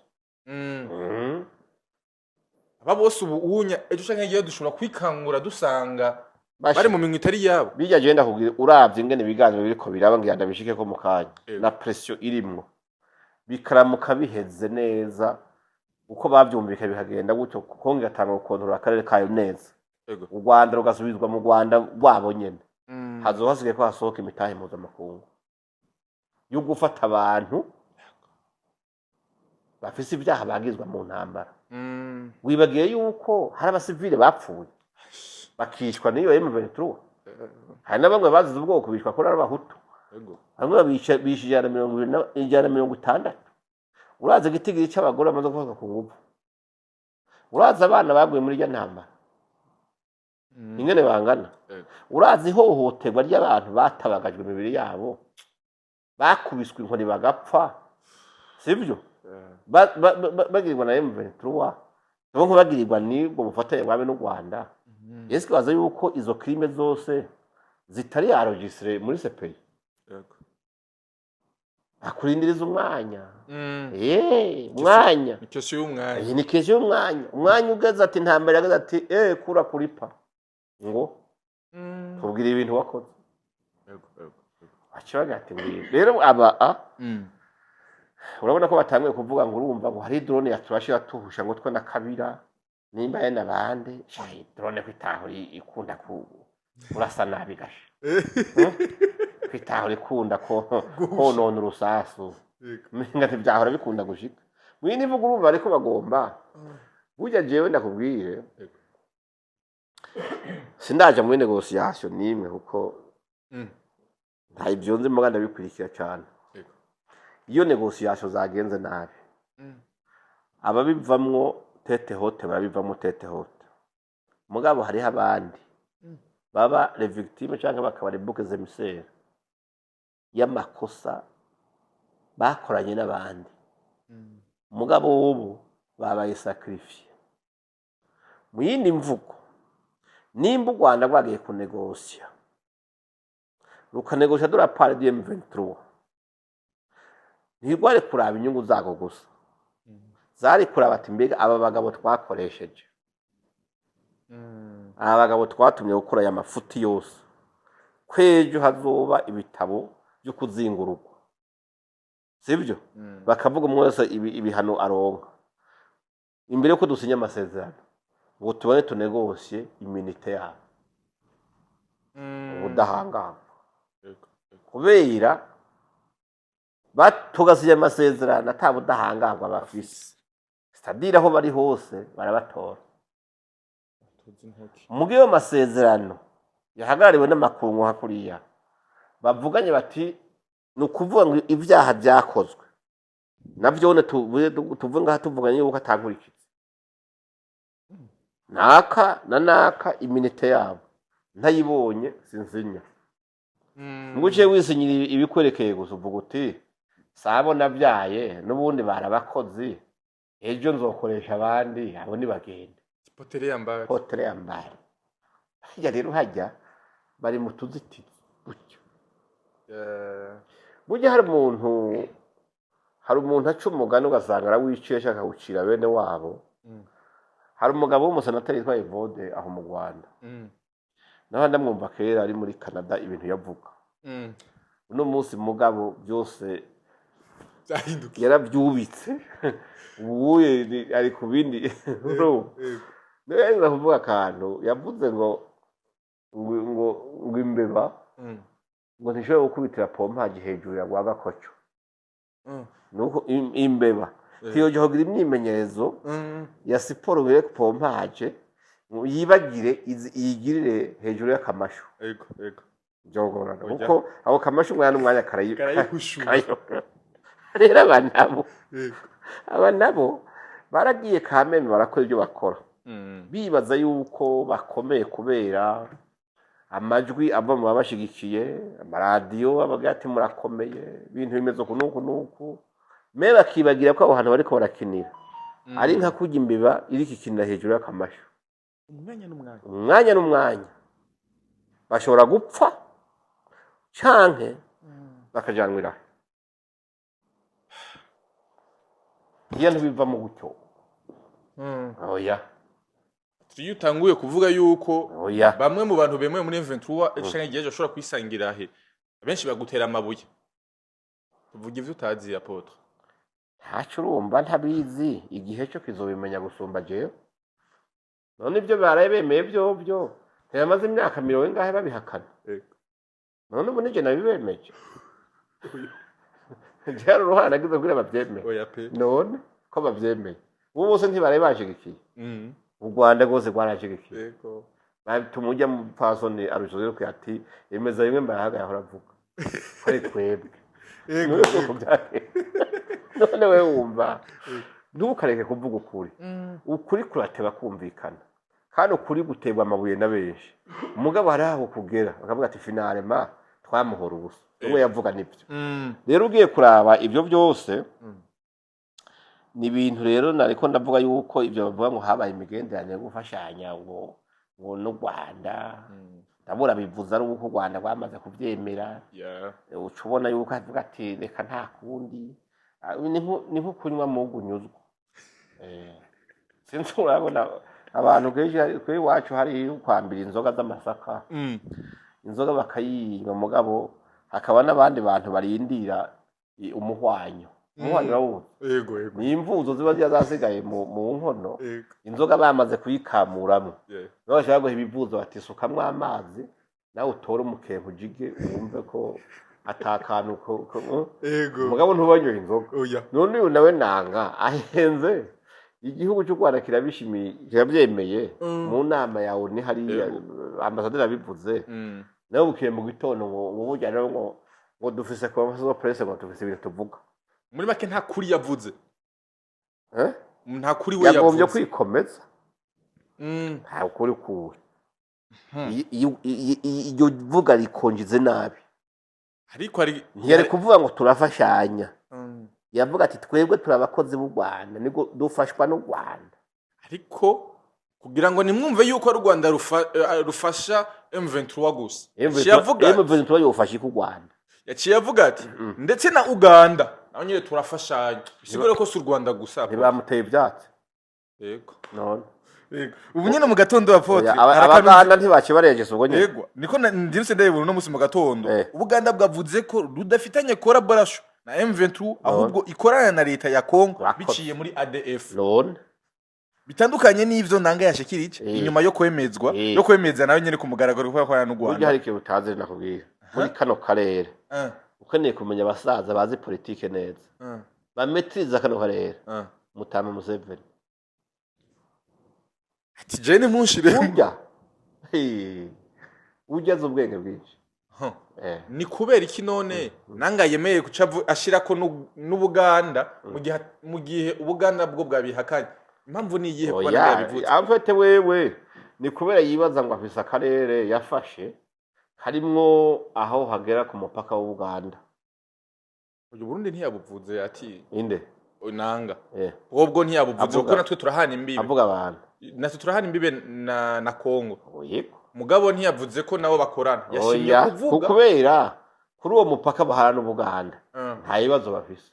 Aba bose ubu unya ejo canke ejo dushobora kwikangura dusanga Basha. bari mu minwe itari yabo. Bijya genda kugira uravye ingene ibiganiro biriko biraba, ngira ndabishike ko mu kanya. Na pression irimwo, bikaramuka biheze neza uko bavyumvika, bikagenda gutyo, Kongo igatanga gukontorora akarere kayo neza, u Rwanda rugasubizwa mu Rwanda rwabo nyene, hazoba hasigaye ko hasohoka imitahe mpuzamakungu yo gufata abantu bafise ibyaha bagizwa mu ntambara. Wibagiye yuko hari abasivile bapfuye bakicwa n'iyo M23? Hari na bamwe bazize ubwoko, bicwa ko ari abahutu. Bamwe babica, bishe 120 160. Urazi igitigiri c'abagore bamaze gufatwa ku nguvu? Urazi abana baguye muri iryo ntambara ingene bangana? Urazi ihohoterwa ry'abantu batabagajwe imibiri yabo, bakubiswe inkoni bagapfa, sibyo? Bagirirwa na M23, donc bagirirwa n'ubwo bufatanye bwabe n'u Rwanda. Ese baza yuko izo crime zose zitari enregistré muri CPI? Akurindiriza umwanya. Umwanya. Ni question y'umwanya. Iyi ni question y'umwanya. Umwanya ugeze ati intambara yageze ati kura kuripa ngo tubwire ibintu wakoze. Yego, yego, yego. Baca bagira ati ngwino rero aba a urabona ko batanguye kuvuga ngo urumva ngo hari drone yaturashe yatuhusha ngo twe na Kabira nimba ye nabande shayi drone kwitahura ikunda ku urasa nabi gasha. Kwitahura ikunda ko konona urusasu. Menga ntibyahora bikunda gushika mwini vuga. Urumva ariko bagomba burya, jewe ndakubwire, sindaja muri négociation nimwe kuko nta ibyo nzi, muga ndabikurikira cyane. Iyo négociation zagenze nabi, ababivamwo tête haute barabivamwo tête haute, mugabo hariho abandi baba les victimes cyangwa bakaba les boucs émissaires y'amakosa bakoranye n'abandi. Mugabo ubu babaye sacrifié. Mu yindi mvugo, nimba u Rwanda rwagiye kunegosya, rukanegosya de la part du M23, ntirwari kuraba inyungu zako gusa, zari kuraba ati mbega aba bagabo twakoresheje, aba bagabo twatumye gukora aya mafuti yose, kwejo hazoba ibitabo byo kuzingururwa, sibyo? Bakavuga umwe wese ibihano aronka imbere yuko dusinya amasezerano, ngo tubone tunegosye immunité yabo, ubudahangarwa. Kubera tugasinya amasezerano ata budahangarwa bafise, c'est-à-dire aho bari hose barabatora. Tuzi intoki. Muga iyo masezerano yahagarariwe n'amakungu hakuriya bavuganye bati ni ukuvuga ngo ibyaha byakozwe. Navyone tuvuge ngaha tuvuganye yuko atankurikiza naka na naka, immunité yabo ntayibonye sinsinya. Ngo uciye wisinyira ibikwerekeye gusa, uvuga uti sabo nabyaye n'ubundi barabakozi, ejo nzokoresha abandi, abo nibagende. Poterea mbali. Poterea mbali. Harya rero hajya bari mu tuzitizi gutyo. Burya hari umuntu aca umugani ugasanga arawiciye ashaka gucira bene wabo. Hari umugabo w'umusenateri yitwa Evode aho mu Rwanda. Naho ndamwumva kera ari muri Canada ibintu yavuga. Uno munsi mugabo byose Byahindukiye. yarabyubitse, ubuye ari ku bindi. Urumva? Yego. Niwe yaza kuvuga akantu yavuze ngo imbeba ngo ntishobora gukubitira pompage hejuru ya rwagakoco. Nuko imbeba ntiyoja kugira imyimenyerezo ya siporo ngo ku pompage ngo yibagire iyigirire hejuru y'akamashu. Yego yego. Byogorana. Oya. Kuko ako kamashu umwanya n'umwanya Karayihushura. Rero aba nabo aba nabo baragiye kameme, barakora ibyo bakora, bibaza yuko bakomeye kubera amajwi ava mu babashigikiye, amaradiyo abagira ati murakomeye, ibintu bimeze uku n'uku n'uku, me bakibagira ko aho hantu bariko barakinira ari nka kurya imbeba iriko ikinira hejuru y'akamashu. Umwanya n'umwanya. Umwanya n'umwanya bashobora gupfa canke bakajanwa irahe. Iyo ntibivamo gutyo. Oya. Iyo utanguye kuvuga yuko Oya. bamwe mu bantu bemewe muri M23 ejo canke igihe ejo bashobora kwisangira he, benshi bagutera amabuye, tuvuga ivyo utazi, apôtre. Ntaco urumva ntabizi, igihe cyo kizobimenya gusumba jewe. None ibyo baraye bemeye vyovyo ntibamaze imyaka 50 babihakana? None ubu nije nabibemeje? Byari uruhara nagize kugira bavyemere? Oya pe. None ko bavyemeye ubu bose ntibaraye bashigikiye? U Rwanda rwose rwarashigikiye. Batuma ujya mu pfasoni arushaho ati emeza bimwe mbahaga yahora avuga ko ari twebwe. None uko byagenze, none we wumva ntukareke kuvuga ukuri. Ukuri kurateba kumvikana, kandi ukuri guterwa amabuye na benshi. Umugabo hari aho kugera bakavuga ati finalement twamuhora ubusa, umwe yavuga nibyo. Rero ugiye kuraba ibyo byose ni ibintu rero nariko ndavuga yuko ibyo bavuga ngo habaye imigenderanire yo gufashanya ngo n'u Rwanda, ndabura bivuze ari uko u Rwanda rwamaze kuvyemera. Uca ubona yuko avuga ati reka nta kundi. Ah, ni nko kunywa mugu unyuzwa. Sinzi, urabona abantu kenshi kuri iwacu hari kwambira inzoga z'amasaka, inzoga bakayinywa, mugabo hakaba n'abandi bantu barindira umuhwanyo. Umuhwanyo urawuzi? Yego. Ni imvuzo ziba ziba zasigaye mu nkono, inzoga bamaze kuyikamuramwo. Niho bashaka guha ibivuzo bati sukamwo amazi nawe utore umukenke ujige wumve ko atakantu Mugabo ntubanyoye inzoga. Oya. None uyu nawe nanga ahenze igihugu cy'u Rwanda kirabishimiye, kirabyemeye mu nama yawe ni hariya ambasaderi abivuze. Nawe bukeye mu gitondo ngo burya rero ngo dufise conférence de presse, ngo dufise ibintu tuvuga. Muri make nta kuri yavuze. Eh? Nta kuri we Yagombye yavuze. kwikomeza. Nta kuri kuwe. Iryo vuga rikonjize nabi. Ariko hari Ntiyari kuvuga ngo turafashanya. Yavuga ati twebwe turi abakozi b'u Rwanda, nibwo dufashwa n'u Rwanda. Ariko kugira ngo nimwumve yuko ari u Rwanda rufasha M23 gusa, yaciye avuga ati- M23 yofasha iki u Rwanda? Yaciye avuga ati ndetse na Uganda naho nyine turafashanya, bisigure ko si u Rwanda gusa. Ntibamuteye ivyatsi? Yego. None? Yego. Ubu nyine mu gatondo, apôtre, Oya, Abaganda ntibakibarengeje ubwo nyene. Yego, niko ndimse ndabibona uno munsi mu gatondo. Ubuganda bwavuze ko rudafitanye collaboration na M23, ahubwo ikorana na leta ya Congo Urakoze. biciye muri ADF. None? Bitandukanye n'ivyo nanga yashikirije inyuma yo kwemezwa, yo kwemeza nawe nyene ku mugaragaro ko yakorana n'u Burya Rwanda. hari ikintu utazi nakubwira muri kano karere. Ukeneye kumenya abasaza bazi politike neza, bametiriza kano karere, Mutama Museveni. Ati jene munshire. Burya, hey, burya azi ubwenge bwinshi. Huh. Eh. Ni kubera iki none Nanga yemeye kuca ashirako n'Ubuganda mu gihe Ubuganda bwo bwabihakanye? Impamvu ni iyihe kuba Nanga Oya, yabivuze? En fait wewe ni kubera yibaza ngo afise akarere yafashe harimwo aho hagera ku mupaka w'Ubuganda. Uyu Burundi ntiyabuvuze ati Inde? Nanga. Eh. Ubwo ntiyabuvuze kuko natwe turahana imbibe. Avuga abantu. Natwe turahana imbibe na Kongo. Yego. Mugabo ntiyavuze ko nabo bakorana, yashimye Oya, kuvuga kubera kuri uwo mupaka bahana n'Ubuganda nta bibazo bafise.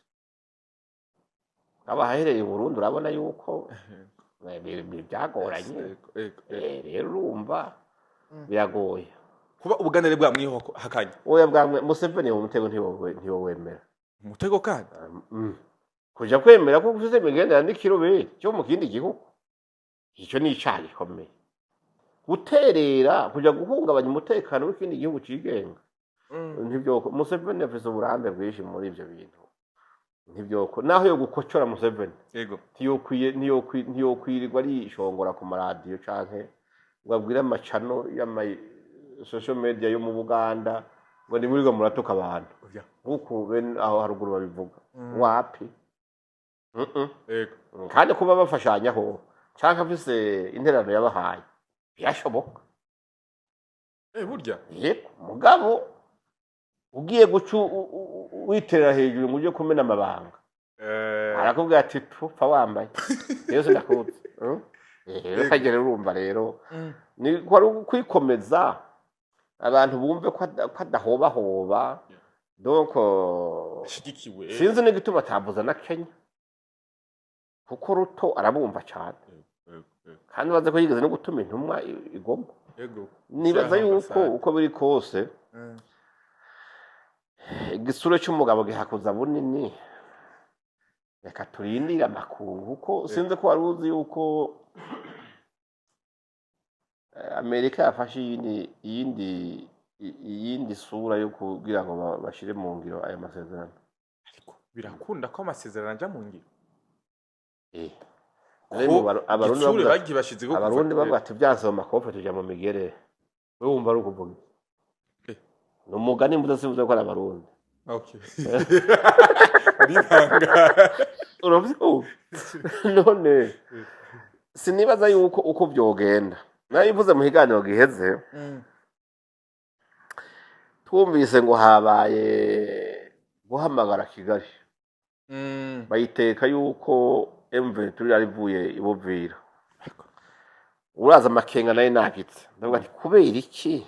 Abaherereye i Burundi urabona yuko byagoranye. Ego, ego, ego. Rero urumva biragoye. Kuba Ubuganda rero bwamwihakanye. Oya, bwamwe Museveni uwo mutego ntiwowemera. Umutego kandi. Kuja kwemera ko ufise imigenderanire n'ikiroberi cyo mu kindi gihugu, ico ni icaha gikomeye, guterera kuja guhungabanya umutekano w'ikindi gihugu cigenga. Ntivyoko. Museveni afise uburambe bwinshi muri ivyo bintu, ntivyoko naho yo gukocora Museveni. Ntiyokwirirwa arishongora ku maradiyo canke ngo abwire amacano y'ama social media yo mu Buganda ngo nimwirirwe muratuka abantu nk'uku bene aho haruguru babivuga. Wapi. Kandi kuba bafashanyaho canke afise intererano yabahaye birashoboka. Eh, burya. Yego, mugabo ugiye guca witerera hejuru ngo uje kumena amabanga, arakubwira ati: "Pfa wambaye rero sindakuzi." Rero kagere urumva rero ni kwari kwikomeza abantu bumve ko adahobahoba, donc ashigikiwe. Sinzi n'igituma atavuza na Kenya, kuko Ruto arabumva cyane. Yego, yego. Kandi baze ko yigeze no gutuma intumwa igoma. Nibaza Shyiraho yuko ambasade. uko biri kose igisura cy'umugabo gihakuza bunini. Reka turindire amakungu, kuko sinzi ko wari uzi yuko Amerika yafashe iyindi sura yo kugira ngo bashire mu ngiro aya masezerano. Ariko birakunda ko amasezerano aja mu ngiro? Eh. Ko Rero Abarundi igitsure bavuga bagiye bashizeko kuva Abarundi kera. bavuga ati: "Byanse mu makofe tuja mu migere." Wewe wumva ari ukuvuga iki? Ni umugani mvuze, simvuze ko ari Abarundi. Okay. Nditanga. Uravyumva? None sinibaza yuko uko vyogenda, nabivuze mu kiganiro giheze, twumvise ngo habaye guhamagara Kigali, bayiteka yuko M23 yari ivuye i Buvira. Uraza amakenga nayo nagitse, ndavuga ati: "Kubera iki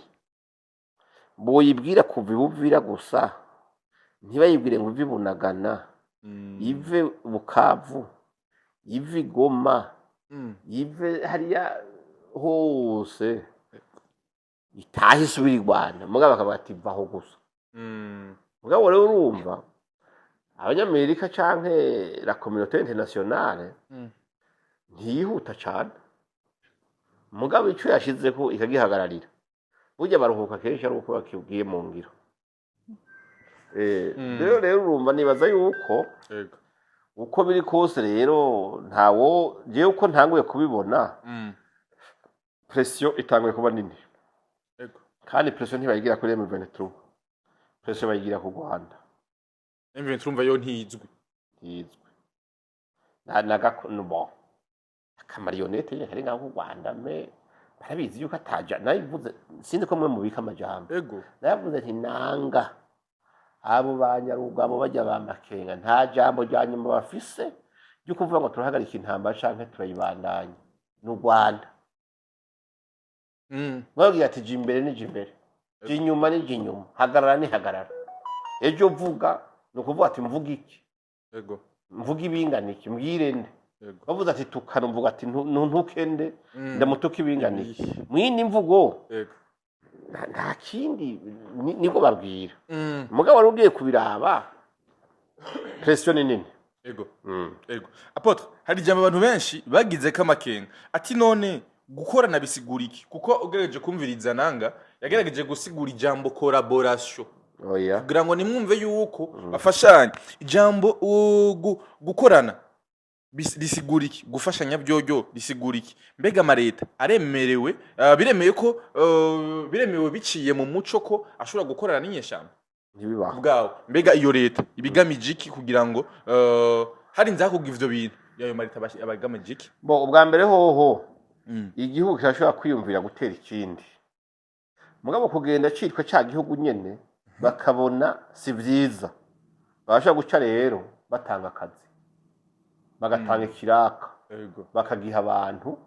boyibwira kuva i Buvira gusa, ntibayibwire ngo ive i Bunagana, ive Bukavu, ive i Goma, ive hariya hose, itahe isubira i Rwanda?" Mugabo bakavuga ati: "Vaho gusa." Mugabo rero urumva Abanyamerika canke la communauté internationale ntiyihuta cane, mugabo ico yashizeko ikagihagararira. Burya baruhuka kenshi ari uko bakibwiye mu ngiro. Rero urumva nibaza yuko uko biri kose rero ntawo, jewe uko ntanguye kubibona, pression itanguye kuba nini. Kandi pression ntibayigira kuri M23, pression bayigira ku Rwanda. M23 urumva yo ntizwi. Ntizwi na gako, bon, aka marionnette nyene kari ngaho ku Rwanda, mais barabizi yuko ataja. Nabivuze, sinzi ko mwe mubika amajambo. Navuze nti nanga abo ba Nyarugabo bajya ba Makenga nta jambo rya nyuma bafise ryo kuvuga ngo turahagarika intambara canke turayibandanya, ni u Rwanda. Babwira ati: "Jya imbere ni jya imbere, jya inyuma ni jya inyuma, hagarara ni hagarara." Ejo vuga ni ukuvuga ati: "Mvuga iki? Mvuga ibingana iki? Mbwire nde?" Bavuze ati: "Tukana," mvuga ati: "Ntukende." Ndamutuka ibingana iki? Mu yindi mvugo, nta kindi niko babwira. Mugabo wari ugiye kubiraba, pression ni nini. Ego. Apôtre, hari ijambo abantu benshi bagize ko amakenga ati: "None gukorana bisigura iki?" Kuko ugerageje kumviriza Nanga, yagerageje gusigura ijambo collaboration Oya. kugira ngo nimwumve yuko bafashanya. Ijambo gukorana Risigura iki gufashanya byoryo? Risigura iki? Mbega amareta aremerewe, biremeye ko biremewe biciye mu muco ko ashobora gukorana n'inyeshamba? Ntibibaho. Bwawe, mbega iyo leta ibigamije iki kugira ngo hari nzakuga ivyo bintu, yayo mareta abagamije iki? Bo, ubwa mbere hoho, igihugu kirashobora kwiyumvira gutera ikindi, mugabo kugenda citwa ca gihugu nyene bakabona si vyiza, babasha guca rero batanga akazi, bagatanga ikiraka, bakagiha abantu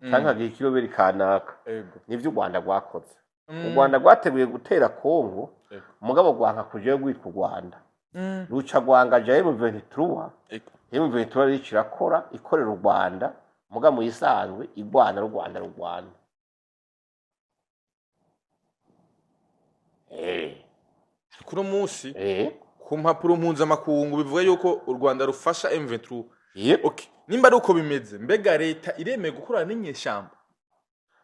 canke bakagiha ikiroberi kanaka. Nivyo u Rwanda rwakoze. U Rwanda rwateguye gutera Kongo, mugabo rwanka kujayo rwitwa u Rwanda, ruca rwangaja M23. M23 rero irakora, ikorera u Rwanda, muga mu isanzwe igwana u Rwanda rugwana. Kuno munsi, ku mpapuro mpuzamakungu bivuga yuko u Rwanda rufasha M23. Yep. Okay, nimba ari uko bimeze, mbega leta iremeye gukorana n'inyeshamba?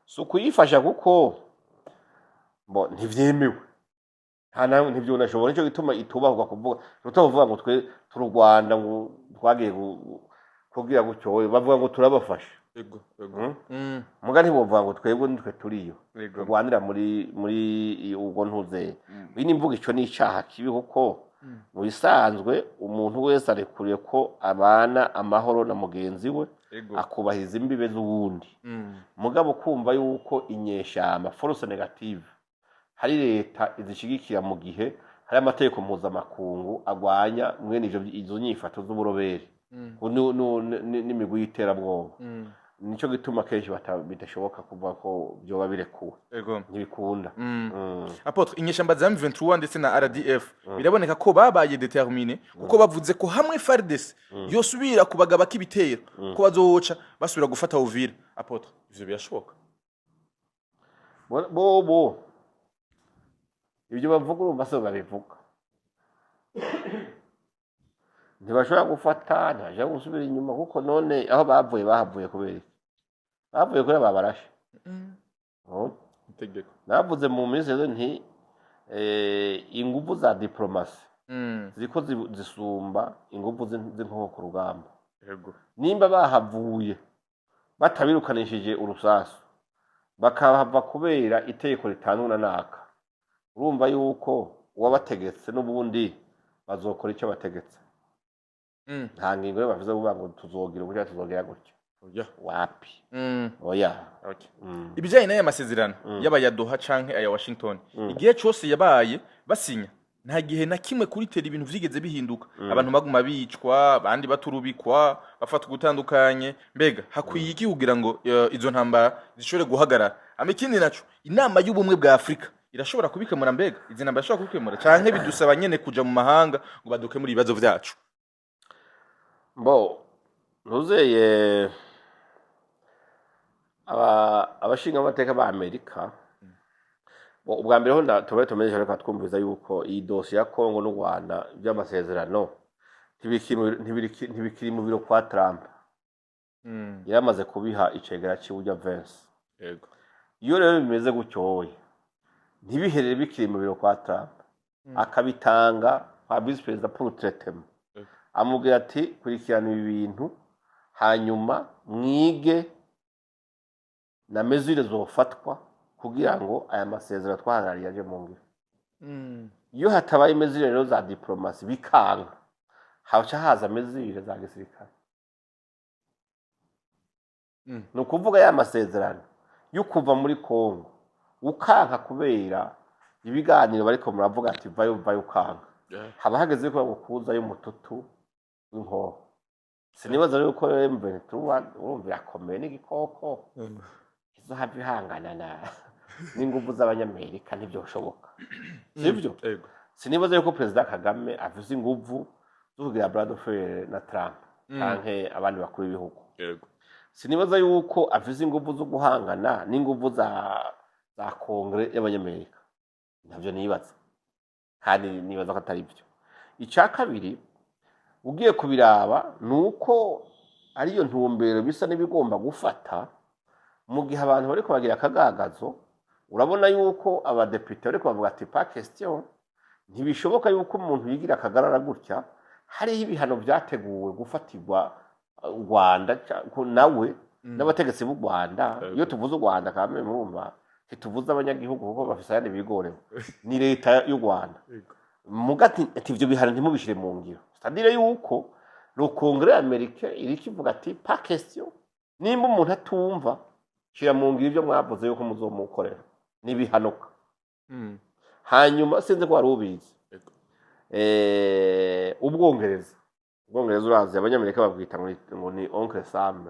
Si ukuyifasha, kuko bo ntivyemewe, nta na ntivyonashobora. Nico gituma itubahwa kuvuga, tutavuga ngo twe turi u Rwanda, ngo twagiye kugira gutyo. Oya, bavuga ngo turabafasha. Ego ego. Muga ntibovuga ngo twebwe nitwe turiyo turwanira muri ubwo ntuzeye. Iyi ni imvugo, ico ni icaha kibi, kuko mu bisanzwe umuntu wese arekuriye ko abana amahoro na mugenzi we, akubahiriza imbibe z'uwundi. Mugabo kumva yuko inyeshamba, force négative, hari leta izishigikira mu gihe hari amategeko mpuzamakungu agwanya mwene ivyo, izo nyifato z'uburoberi n'imigwi y'iterabwoba, nico gituma kenshi bidashoboka kuvuga ko vyoba birekuwe. Ntibikunda. Apôtre, inyeshamba za M23 ndetse na RDF biraboneka ko babaye déterminé, kuko bavuze ko hamwe FARDC yosubira kubagaba k'ibitero ko bazoca basubira gufata Uvira. Apôtre, ivyo birashoboka? Bobo ibyo bavuga, urumva se babivuga, ntibashobora gufata, ntibashobora gusubira inyuma, kuko none aho bavuye, bahavuye kubera iki? Bavuye kuri babarashe. Oh. Itegeko. Navuze mu minsi rero nti inguvu za diplomasi ziriko zisumba inguvu z'inkoho ku rugamba. Nimba bahavuye batabirukanishije urusasu, bakahava kubera itegeko ritanzwe na naka, urumva yuko uwabategetse n'ubundi bazokora icyo bategetse. Nta ngingo rero bavuze kuvuga ngo tuzogira gutya, tuzogira gutya. Oya. Wapi. Oya. Okay. Ibijyanye n'aya masezerano, yaba aya Doha canke aya Washington, igihe cose yabaye basinya, nta gihe na kimwe kuri tera ibintu vyigeze bihinduka. Abantu baguma bicwa, abandi baturubikwa, bafatwa gutandukanye. Mbega hakwiye iki kugira ngo izo ntambara zishobore guhagarara? Ama ikindi naco, inama y'ubumwe bwa Afurika irashobora kubikemura? Mbega izi ntambara irashobora kubikemura, canke bidusaba nyene kuja mu mahanga ngo badukemure ibibazo vyacu? Bo, ntuzeye abashingamateka ba Amerika. Bo, ubwa mbere ho tube tumenyesha, reka twumviza yuko iyi dosiye ya Kongo n'u Rwanda by'amasezerano ntibikiri mu biro kwa Trump. Yaramaze kubiha icegera ciwe Vance. Iyo rero bimeze gutyo, wowe ntibiherere bikiri mu biro kwa Trump, akabitanga kwa vice perezida pour traitement, amubwira ati: "Kurikirana ibi bintu, hanyuma mwige na mesure zofatwa kugira ngo aya masezerano twahagarariye aje mu ngiro." Iyo hatabaye mesure rero za diplomasi, bikanga, haca haza mesure za gisirikare. Ni ukuvuga ya masezerano yo kuva muri Kongo ukanka kubera ibiganiro bariko muravuga ati vayo, vayo, ukanka, haba hageze ko bagukuzayo umututu w'inkoho. Sinibaza rero ko M23, urumva irakomeye n'igikoko, izohava ihangana na n'inguvu z'Abanyamerika, ntibyoshoboka, sibyo? Ego. Sinibaza yuko Perezida Kagame afise inguvu zo kugira bras de fer na Trump canke abandi bakuru b'ibihugu. Sinibaza yuko afise inguvu zo guhangana n'inguvu za Kongere y'Abanyamerika, ntabyo nibaza, kandi nibaza ko atari byo. Icya kabiri ugiye kubiraba ni uko ariyo ntumbero bisa n'ibigomba gufata mu gihe abantu bariko bagira akagagazo. Urabona yuko abadepite bariko bavuga ati: "Pas question, ntibishoboka yuko umuntu yigira akagarara gutya." Hariho ibihano vyateguwe gufatirwa. U Rwanda ko nawe n'abategetsi b'u Rwanda. Iyo tuvuze u Rwanda kame, murumva ntituvuze abanyagihugu kuko bafise ayandi bigorewe, ni leta y'u Rwanda. Muga ati ivyo bihano ntimubishire mu ngiro, c'est-à-dire yuko le Congrès américain iriko ivuga ati: "Pas question, nimba umuntu atumva, shira mu ngiro ivyo mwavuze yuko muzomukorera nibihanuka." Hanyuma sinzi ko wari ubizi. Ubwongereza urazi Abanyamerika babwita ngo ni Oncle Sam,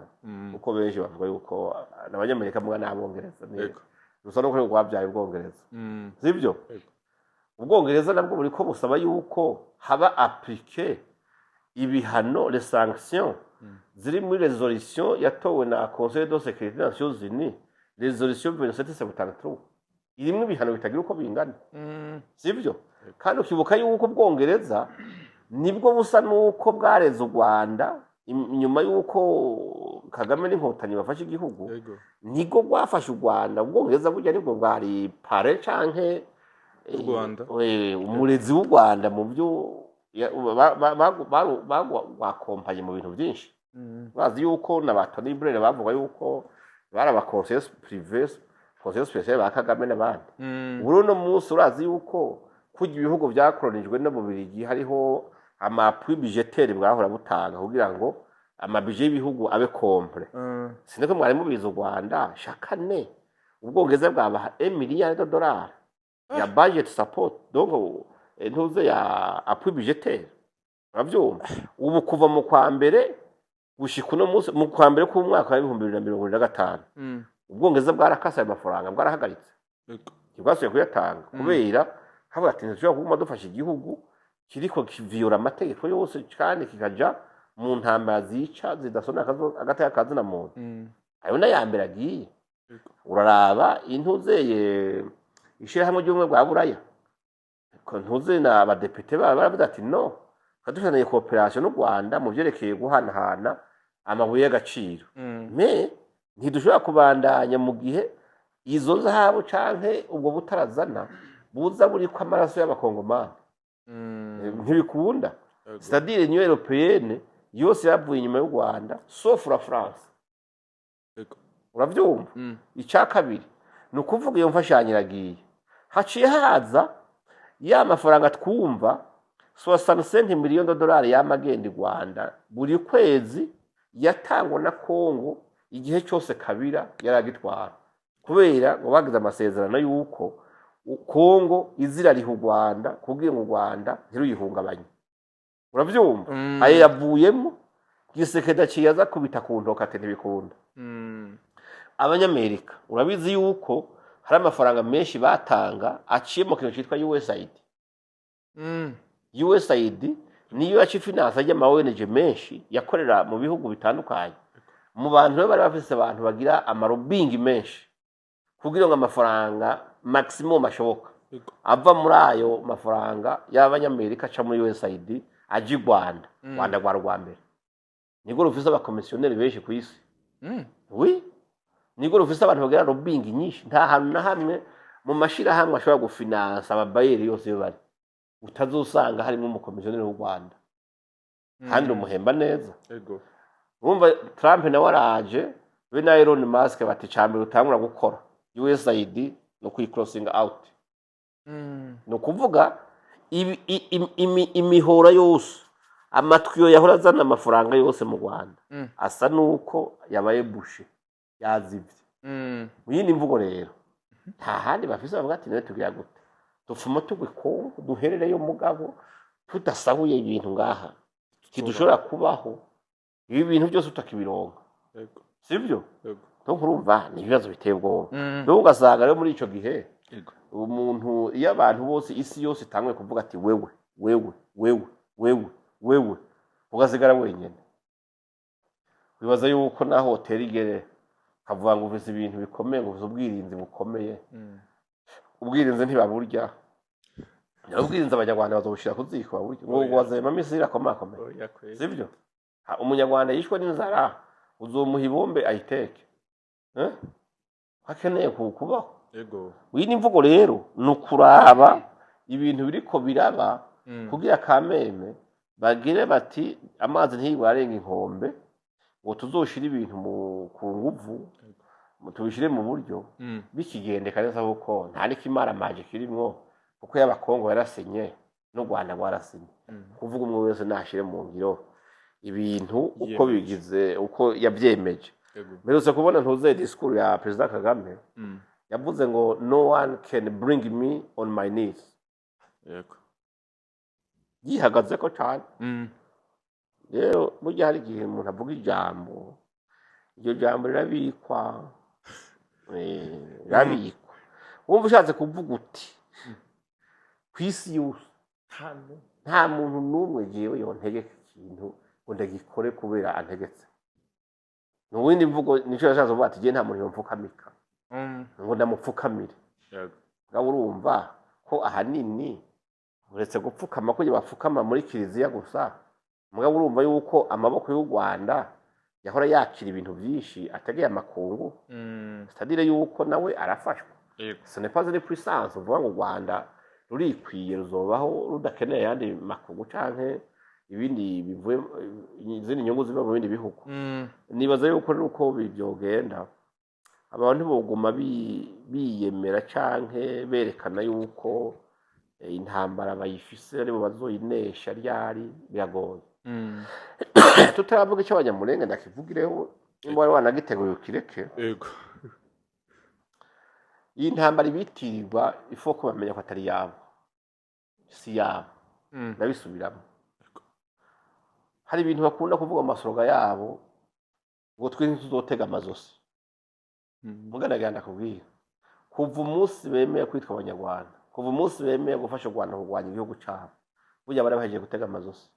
kuko benshi bavuga yuko abanyamerika muga n'Abongereza rusa nuko rwabyaye Ubwongereza. Sibyo? Yego. Ubwongereza nabwo buriko busaba yuko haba appliqué ibihano, les sanctions ziri muri résolution yatowe na Conseil de sécurité des Nations Unies, résolution 2773, irimwo ibihano bitagira uko bingana. Sibyo? Kandi ukibuka yuko Ubwongereza nibwo busa nuko bwareze u Rwanda inyuma yuko Kagame n'Inkotanyi bafashe igihugu. Nibwo rwafashe u Rwanda. Ubwongereza burya nibwo bwari parrain canke U Rwanda. Umurezi w'u Rwanda mu byo bakompanye mu bintu byinshi. Bazi yuko na ba Tony Blair bavuga yuko bari aba conseillers privés, conseillers spéciaux ba Kagame n'abandi. Ubu uno munsi urazi yuko kurya ibihugu byakoronijwe no mu Birigi hariho ama appui budgétaire bwahora butanga kugira ngo ama budget y'ibihugu abe complet. Sinzi ko mwari mubizi, u Rwanda chaque année Ubwongereza bwabaha 1 milliard de dollars ya budget support, donc ntuze ya appui budgétaire, uravyumva? Ubu kuva mu kwa mbere gushika uno munsi, mu kwa mbere k'umwaka wa 2025, Ubwongereza bwarakase ayo mafaranga, bwarahagaritse. Ntibwasubiye kuyatanga kubera havuga ati: "Ntitushobora kuguma dufasha igihugu kiriko kiviyora amategeko yose kandi kikaja mu ntambara zica zidasona agateka kazina muntu." Ayo n'aya mbere agiye. Uraraba intuzeye Ishirahamwe ry'Ubumwe bwa Buraya ko ntuze na abadepite baba baravuze ati: "No dufitaniye coopération n'u Rwanda mu vyerekeye guhanahana amabuye y'agaciro, mais ntidushobora kubandanya mu gihe izo zahabu canke ubwo butarazana buza buriko amaraso y'Abakongomani." Ntibikunda. C'est-à-dire Union européenne yose yavuye inyuma y'u Rwanda, sauf la France. Uravyumva? Icya kabiri ni ukuvuga iyo mfashanyo iragiye, haciye haza ya mafaranga twumva, 65 miliyoni d'odolari y'amagenda i Rwanda buri kwezi, yatangwa na Kongo igihe cyose Kabila yaragitwara, kubera ngo bagize amasezerano y'uko Kongo izirariha u Rwanda kugira ngo u Rwanda ntiruyihungabanye, uravyumva? Ayo yavuyemo, Tshisekedi aciye aza kubita ku ntoka ati: "Ntibikunda." Abanyamerika urabizi yuko hari amafaranga menshi batanga aciye mu kintu cyitwa USAID. USAID niyo yaca ifinansa ry'ama ONG menshi yakorera mu bihugu bitandukanye. Mu bantu rero bari bafise abantu bagira ama lobbying menshi kugira ngo amafaranga maximum ashoboka ava muri ayo mafaranga y'Abanyamerika aca muri USAID aja i Rwanda. Rwanda rwa rwa mbere nirwo rufise abakomisiyoneri benshi ku isi. Oui, nirwo rufise abantu bagira lobbying nyinshi. Nta hantu na hamwe mu mashirahamwe ashobora gufinansa aba bailleurs yose iyo bari utazosanga harimo umukomisiyoneri w'u Rwanda, kandi umuhemba neza. Urumva Trump nawe araje be na Elon Musk bati: "Cambere utangura gukora USAID no kuyi crossing out." Ni ukuvuga imihora yose, amatwiyo yahora azana amafaranga yose mu Rwanda asa nuko yabaye bouché, yazivye. Mu yindi mvugo rero, nta handi bafise bavuga ati: "Nawe tugira gute? Dufuma tugwe Kongo duherereyo, mugabo tudasahuye ibintu ngaha ntidushobora kubaho, ibi bintu byose utakibironka." Sibyo? Donc urumva ni ibibazo biteye ubwoba. Donc ugasanga rero muri ico gihe umuntu, iyo abantu bose, isi yose itanguye kuvuga ati: "Wewe, wewe, wewe, wewe, wewe," ugasigara wenyene, wibaza yuko naho wotera igere kavuga ngo ufise ibintu bikomeye, ngo ufise ubwirinzi bukomeye, ubwirinzi ntibaburya. Ubwirinzi Abanyarwanda bazobushira ku ziko baburya ngo Oya. Wazema misiri akomakomeye. Oya kweli. Sibyo? Ha, Umunyarwanda yishwe n'inzara uzomuha ibombe ayiteke, eh? Ko akeneye kubaho. Iyi ni imvugo rero, ni ukuraba ibintu biriko biraba kugira kameme bagire bati amazi ntiyigwe arenga inkombe. Ngo tuzoshire ibintu ku nguvu, tubishire mu buryo bikigendeka neza, kuko nta n'ikimaramaje kirimwo, kuko y'Abakongo yarasinye n'u Rwanda rwarasinye. Kuvuga umwe wese nashire mu ngiro ibintu uko Yiyemeje. bigize, uko yavyemeje. Mperutse kubona ntuze discours ya Perezida Kagame, yavuze ngo "No one can bring me on my knees." Yihagazeko cane. Rero burya hari igihe umuntu avuga ijambo, iryo jambo rirabikwa, rirabikwa. Wumva ushatse kuvuga uti ku isi yose nta muntu n'umwe jewe yontegeka ikintu ngo ndagikore kubera antegetse. Mu windi mvugo, nico yashatse kuvuga ati: "Jewe nta muntu yompfukamika ngo ndamupfukamire." Ngabo urumva ko ahanini uretse gupfukama ko bapfukama muri kiliziya gusa, mugabo urumva yuko amaboko y'u Rwanda yahora yakira ibintu byinshi ategeye amakungu, c'est-à-dire yuko nawe arafashwa. Ce n'est pas une puissance uvuga ngo u Rwanda rurikwiye, ruzobaho rudakeneye ayandi makungu canke ibindi bivuye, izindi nyungu ziva mu bindi bihugu. Nibaza yuko rero uko byogenda, abantu boguma biyemera canke berekana yuko intambara bayifise, aribo bazoyinesha ryari, biragoye. Tutaravuga icyo Abanyamurenge, ndakivugireho, nimba wari wanagiteguye ukireke. Iyi ntambara ibitirirwa ifo ko bamenya ko atari yabo, si yabo. Ndabisubiramo, hari ibintu bakunda kuvuga mu ma slogan yabo ngo twe ntituzotega amazosi. Muganagira ndakubwira, kuva umunsi bemeye kwitwa Abanyarwanda, kuva umunsi bemeye gufasha u Rwanda kurwanya igihugu cyabo, burya bari bahejeje gutega amazosi.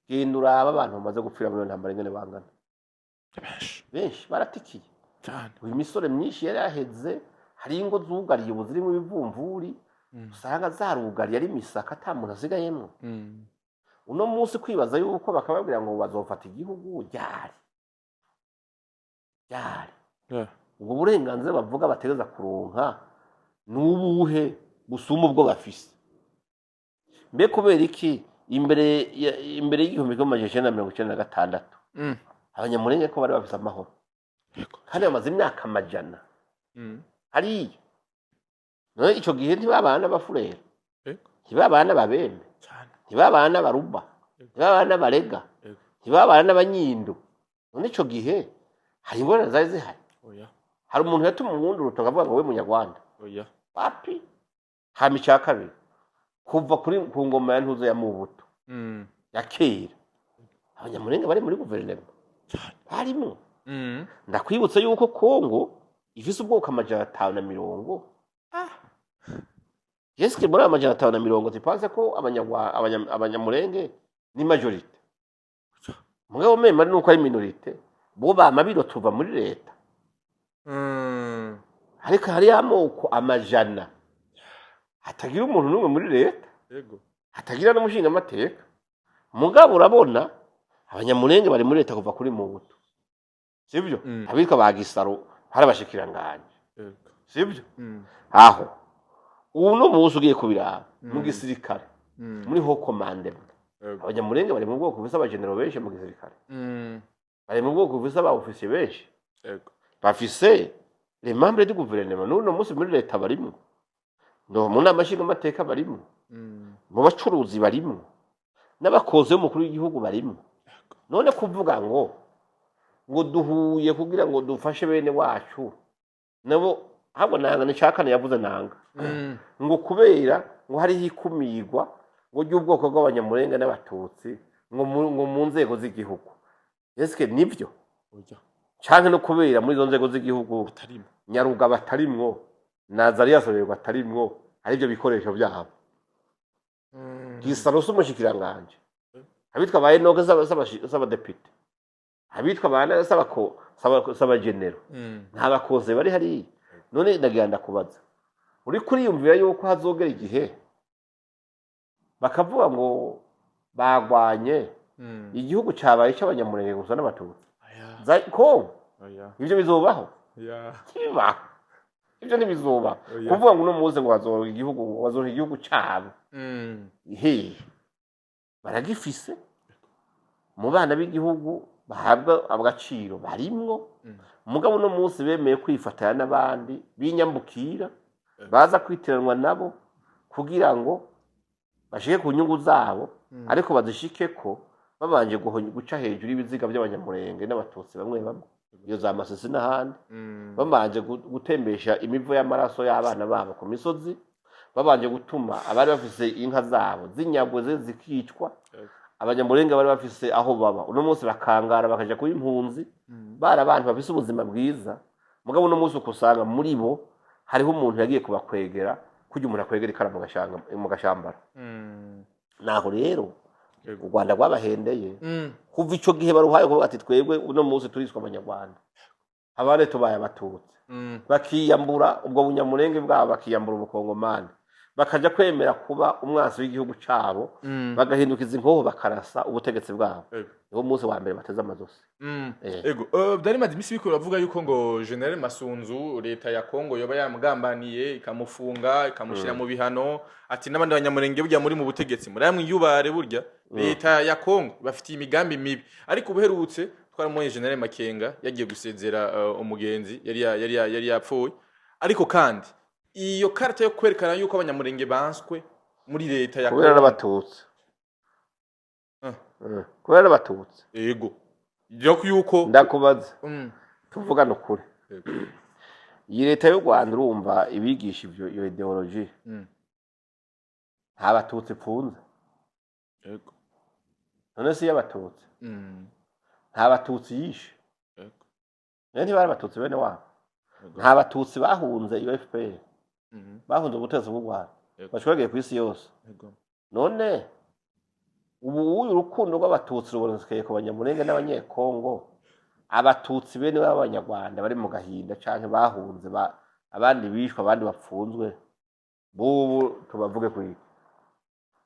Genda urabe abantu bamaze gupfira muri iyo ntambara ingene bangana. Benshi. Benshi baratikiye. Cyane. Uyu misore myinshi yari yaheze, hari ingo zugariye ubu zirimo ibivumvuri, usanga zarugariye ari imisaka, ata muntu asigayemwo. Uno munsi kwibaza yuko bakababwira ngo bazofata igihugu ryari ryari, ubwo burenganzira bavuga bategeza kuronka ni ubuhe busumba ubwo bafise? Mbe kubera iki imbere y'1996 Abanyamurenge ko bari bafise amahoro kandi bamaze imyaka amajana hariya? None ico gihe ntibabana n'Abafurera? Ntibabana n'Ababembe? Cyane. Ntibabana n'Abaruba? Ntibabana n'Abarega? Ntibabana n'Abanyindo? None ico gihe hari ingorane zari zihari? Oya. Hari umuntu yatuma uwundi urutoki avuga ngo we Munyarwanda? Oya. Wapi. Hama icya kabiri, kuva kuri ku ngoma ya ntuzo ya Mubuto ya kera, Abanyamurenge bari muri guverinoma, barimo. Ndakwibutsa yuko Kongo ifise ubwoko 520. Yeske muri ayo 520 tupanse ko Abanyamurenge ni majorité? Mugabo mema nuko ari minorité, bo bama birotuva muri leta. Ariko hariyo amoko amajana hatagira umuntu n'umwe muri leta, hatagira n'umushingamateka. Mugabo urabona Abanyamurenge bari muri leta kuva kuri Mubuto, sibyo? Abitwa ba Gisaro hari abashikiranganje, sibyo? Aho ubu no munsi ugiye kubiraba mu gisirikare, muri haut commandement, Abanyamurenge bari mu bwoko bufise abagenero benshi mu gisirikare, bari mu bwoko bufise aba ofisiye benshi, bafise les membres du gouvernement n'uno munsi muri leta barimwo, no mu nama nshingamateka barimwo, mu bacuruzi barimwo, n'abakozi b'umukuru w'igihugu barimwo. None kuvuga ngo duhuye kugira ngo dufashe bene wacu nabo, ahubwo nanga ni kane yavuze nanga ngo kubera ngo hariho ikumirwa ngo ry'ubwoko bw'Abanyamurenge n'Abatutsi ngo mu nzego z'igihugu, eske nibyo? Oya. Canke no kubera muri izo nzego z'igihugu Batarimo. Nyaruga batarimwo na Azarias Ruberwa atarimwo, aribyo bikoresho byabo. Gisaro s'umushikiranganje, abitwa ba Enoke s'abadepite, abitwa ba Nana s'abagenero, nta bakoze bari hariya. None ndagira ndakubaza, uri kuriyumvira yuko hazogera igihe bakavuga ngo bagwanye, igihugu cabaye c'Abanyamurenge gusa n'Abatutsi? Oya. Kongo? Oya. Ivyo bizobaho? Oya. Ntibibaho, ivyo ntibizoba. Oya. Kuvuga ngo uno munsi ngo bazoronka igihugu, ngo bazoronka igihugu cabo, hehe? Baragifise mu bana b'igihugu. Bahabwa agaciro barimwo. Mugabo uno munsi bemeye kwifatanya n'abandi b'inyambukira baza kwitiranwa nabo kugira ngo bashike ku nyungu zabo, ariko bazishike ko babanje guca hejuru y'ibiziga by'Abanyamurenge n'Abatutsi bamwe bamwe iyo za Masisi n'ahandi, babanje gutembesha imivo y'amaraso y'abana babo ku misozi, babanje gutuma abari bafise inka zabo zinyagwe, zikicwa. Abanyamurenge bari bafise aho baba uno munsi bakangara, bakaja kuba impunzi. Bari abantu bafise ubuzima bwiza, mugabo uno munsi ukusanga muri bo hariho umuntu yagiye kubakwegera kurya umuntu akwegera ikara mu gashambara. Naho rero u Rwanda rwabahendeye kuva ico gihe baruhaye kuvuga ati: "Twebwe uno munsi turiswa Abanyarwanda, abandi tubaye Abatutsi." Bakiyambura ubwo bunyamurenge bwabo, bakiyambura ubukongomani, bakaja kwemera kuba umwansi w'igihugu cabo, bagahindukiza inkoho, bakarasa ubutegetsi bwabo. Niwo munsi wa mbere bateze amazosi. Ego, byari bimaze iminsi biriko biravuga yuko ngo General Masunzu leta ya Kongo yoba yamugambaniye, ikamufunga, ikamushyira mu bihano, ati n'abandi Banyamurenge burya muri mu butegetsi muramwiyubare, burya leta ya Kongo bafitiye imigambi mibi. Ariko ubuherutse twaramubonye General Makenga yagiye gusezera umugenzi yari yapfuye. Ariko kandi iyo karita yo kwerekana yuko Abanyamurenge banswe muri leta ya Kubera Kongo. n'Abatutsi. Ah. Kubera n'Abatutsi. Ego, yo yuko Ndakubaza, tuvugane ukuri. Ego. Iyi leta y'u Rwanda, urumva ibigisha ivyo, iyo idéologie, nta Batutsi ipfunze. None si iy'Abatutsi? Nta Batutsi yishe? None ntibari Abatutsi bene wabo? Nta Batutsi bahunze iyo FPR, bahunze ubutegetsi bw'u Rwanda, bashwaragiye ku isi yose? None ubu uyu urukundo rw'Abatutsi rubonekeye ku Banyamurenge n'Abanyekongo, Abatutsi bene b'Abanyarwanda bari mu gahinda canke bahunze, abandi bishwe, abandi bapfunzwe, bubu tubavuge kwiki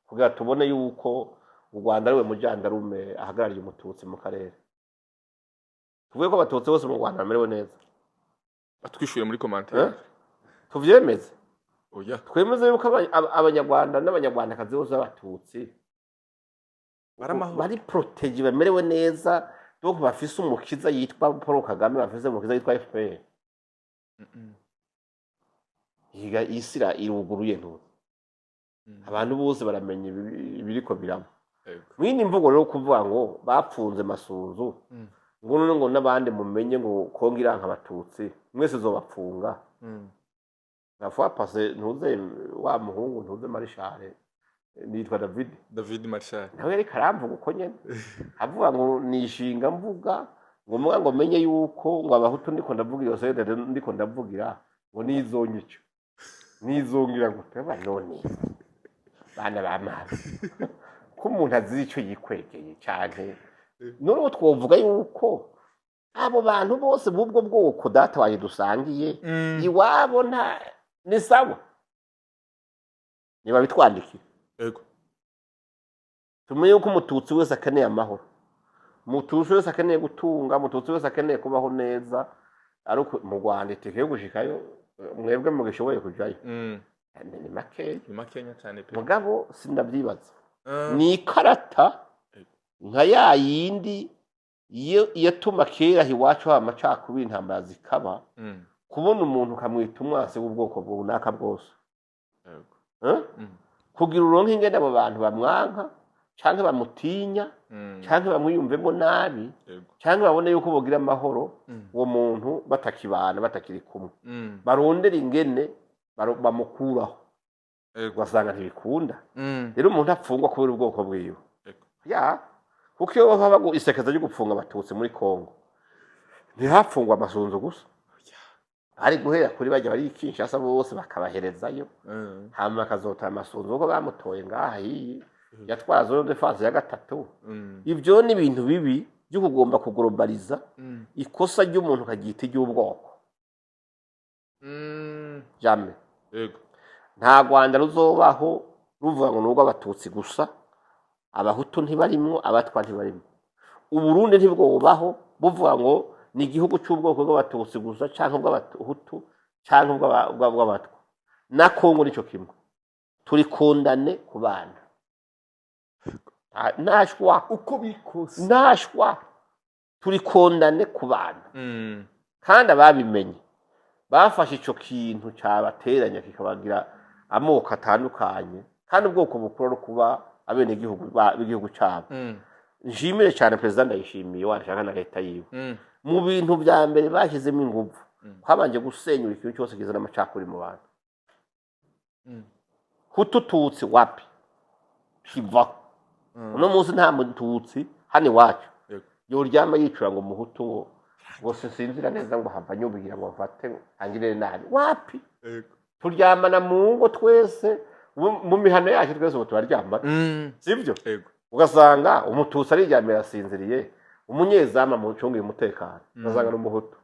kugira tubone yuko u Rwanda ariwe mujandarume ahagarariye Umututsi mu karere? Tuvuge ko Abatutsi bose mu Rwanda bamerewe neza? Batwishyuye muri commentaire. Eh? Tuvyemeze? Oya. Twemeze yuko Abanyarwanda n'Abanyarwandakazi bose b'Abatutsi bari amahoro, bari protégés, bamerewe neza, donc bafise umukiza yitwa Paul Kagame, bafise umukiza yitwa FPR? Yiga isi iruguruye, ntuzi. Abantu bose baramenya ibiriko biraba. Mwini mvugo rero, kuvuga ngo bapfunze Masunzu, ngo none ngo n'abandi mumenye ngo Kongo iranka Abatutsi mwese zobapfunga. La fois passée, ntuze wa muhungu, ntuze Marishale, nitwa David. David Marshal. Nawe yariko aramvuga uko nyene, avuga ngo nishinga mvuga ngo muga ngo menye yuko ngo Abahutu ndiko ndavuga iyo sede ndiko ndavugira ngo nizonyica, nizongira ngo teba. None bana ba mama, ko umuntu azi ico yikwegeye canke none ubu twovuga yuko abo bantu bose b'ubwo bwoko data wanjye dusangiye iwabo nta ni sawa? Niba bitwandikira, tumenye yuko Umututsi wese akeneye amahoro, Umututsi wese akeneye gutunga, Umututsi wese akeneye kubaho neza. Ariko mu Rwanda itike yo gushikayo, mwebwe mugishoboye kujayo, ni makeya. Ni makenya cyane pe. Mugabo sindavyibaza. Ni ikarata nka ya yindi iyo yatuma kera iwacu haba amacakubiri, intambara zikaba. Kubona umuntu ukamwita umwasi w'ubwoko runaka bwose, Eh? Kugira uronke ingene abo bantu bamwanka canke bamutinya, canke bamwiyumvemo nabi, canke babone yuko bogira amahoro uwo muntu batakibana, batakiri kumwe, barondera ingene bamukuraho. Ugasanga ntibikunda. Rero umuntu apfungwa kubera ubwoko bwiwe, ya kuko iyo baba isekeza ryo gupfunga Abatutsi muri Kongo, ntihapfungwa Amasunzu gusa, ari guhera kuri bajya bari i Kinshasa bose bakabaherezayo, hanyuma bakazota Amasunzu kuko bamutoye ngaha hiyi yatwara zone de défense ya gatatu. Ibyo ni ibintu bibi byo kugomba kuglobaliza ikosa ry'umuntu ukaryita iry'ubwoko. Jamais. Nta Rwanda ruzobaho ruvuga ngo ni urw'Abatutsi gusa, Abahutu ntibarimwo, Abatwa ntibarimwo. Uburundi ntibwobaho buvuga ngo ni igihugu cy'ubwoko bw'Abatutsi gusa, canke ubw'Abahutu, canke ubw'Abatwa. Na Kongo nico kimwe. Turi condamnés ku bana, ntashwa. Uko biri kose. Ntashwa. Turi condamnés ku bana. Kandi ababimenye bafashe ico kintu cabateranya, kikabagira amoko atandukanye, kandi ubwoko bukuru ari kuba abenegihugu b'igihugu cabo. Nshimire cyane Perezida Ndayishimiye, washaka na leta yiwe. Mu bintu vya mbere bashyizemo inguvu, habanje gusenyura ikintu cyose kizana amacakuri mu bantu. Hutu, Tutsi, wapi, kivaho. Uno munsi nta Mututsi hano iwacu yoryama yicura ngo Muhutu, ngo sinsinzira neza, ngo hava nyubwira ngo mfate angirire nabi, wapi. Turyamana mu ngo twese, mu mihano yacu twese ubu turaryamana. Sibyo? Yego. Ugasanga Umututsi ariryamira asinziriye, umunyezamu amucungiye umutekano ugasanga ni Umuhutu.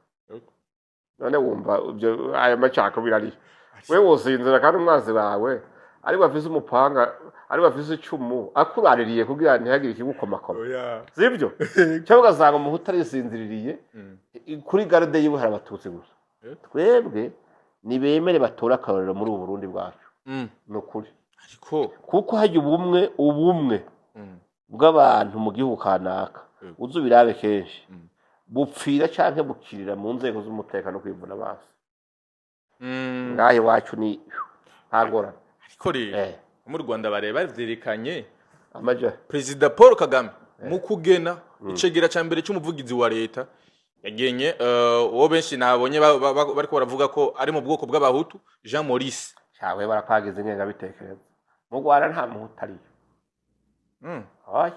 None wumva ibyo, ayo macakubiri ari we wosinzira kandi umwanzi wawe ari bafise umupanga, ari bafise icumu, akuraririye kugira ntihagire ikigukomakoma? Oya. Sibyo? Cyangwa ugasanga Umuhutu arisinziririye, kuri garde yiwe hari Abatutsi gusa. Twebwe nibemere batore akarorero muri ubu Burundi bwacu. Ni ukuri. Ariko Kuko hajya ubumwe bw'abantu mu gihugu kanaka, uzi ubirabe kenshi, bupfira canke bukirira mu nzego z'umutekano, kwivuna basi. Ngaha iwacu ni nta ngorane. Ariko rero mu Rwanda bareba bavyerekanye. Amaja Perezida Paul Kagame mu kugena icegera ca mbere c'umuvugizi wa leta, yagenye uwo benshi nabonye bariko baravuga ko ari mu bwoko bw'Abahutu, Jean Maurice. Cawe barakwagiza ingengabitekerezo. Mu Rwanda nta Muhutu ariyo. Oya.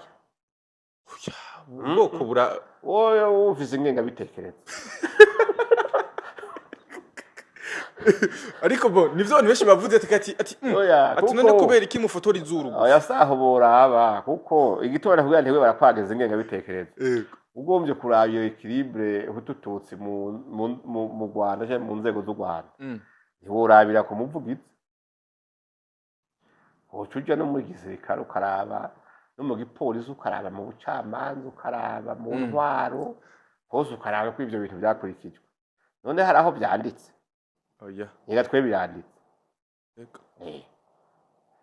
Oya, ubwoko bura Wowe ufise ingengabitekerezo. Ariko bo nivyo abantu benshi bavuze ati Oya, ati none kubera iki mufotora izuru gusa? Oya, saho boraba, kuko igituma nakubwira ntiwe barakwagiza ingengabitekerezo, ugombye kuraba iyo équilibre Hutu-Tutsi mu Rwanda canke mu nzego z'u Rwanda, ntiworabira ku muvugizi, woca uja no muri gisirikare ukaraba, no mu gipolisi ukaraba, mu bucamanza ukaraba, mu ntwaro hose ukaraba ko ivyo bintu vyakurikijwe. None hari aho vyanditse? Oya. Ega twe biranditse. Yego.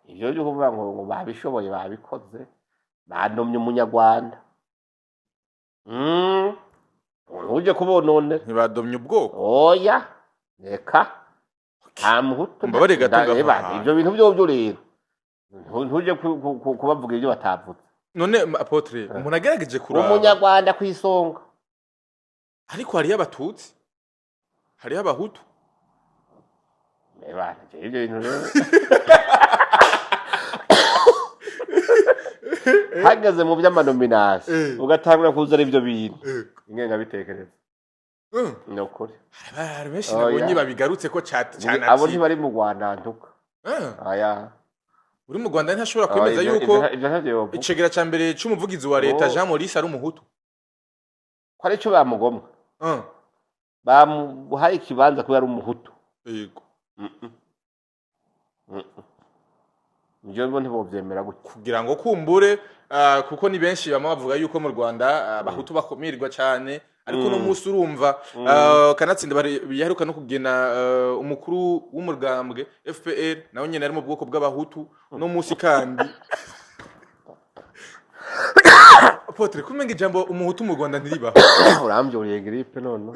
Ivyo vyo kuvuga ngo babishoboye, babikoze, banomye Umunyarwanda, ntuje kubononera. Ntibadomye ubwoko. Oya, reka, nta Muhutu. Mbabarire gato ngaho hantu. Ivyo bintu vyovyo rero ntuje kubavuga ibyo batavuze. None apôtre, umuntu agerageje kuraba, Umunyarwanda kw'isonga. Ariko hariyo Abatutsi, hariyo Abahutu. Eba, jewe ibyo bintu rero hageze mu by'ama nominations, ugatangura kuzana ibyo bintu, ingengabitekerezo. Ni ukuri. Hari benshi Oya. nabonye babigarutse ko cyane Abo ati ntibari mu Rwanda ntuka. Aya. Uri mu Rwanda ntashobora kwemeza Ivyo- yuko ivyo ntavyo yovuga. icegera ca mbere c'umuvugizi wa leta Oh. Jean Maurice ari Umuhutu. Ko arico bamugomwa, bamuhaye ikibanza kubera ari Umuhutu. Yego. Nivyo bo ntibovyemera gutyo. Kugira ngo kumbure, kuko ni benshi bama bavuga yuko mu Rwanda Abahutu bakumirwa cyane, ariko uno munsi urumva, kanatsinda yaheruka no kugena umukuru w'umugambwe FPR, nawe nyene ari mu bwoko bw'Abahutu. Uno munsi kandi, apôtre, kumenga ijambo Umuhutu mu Rwanda ntiribaho. Urambyuriye grippe none.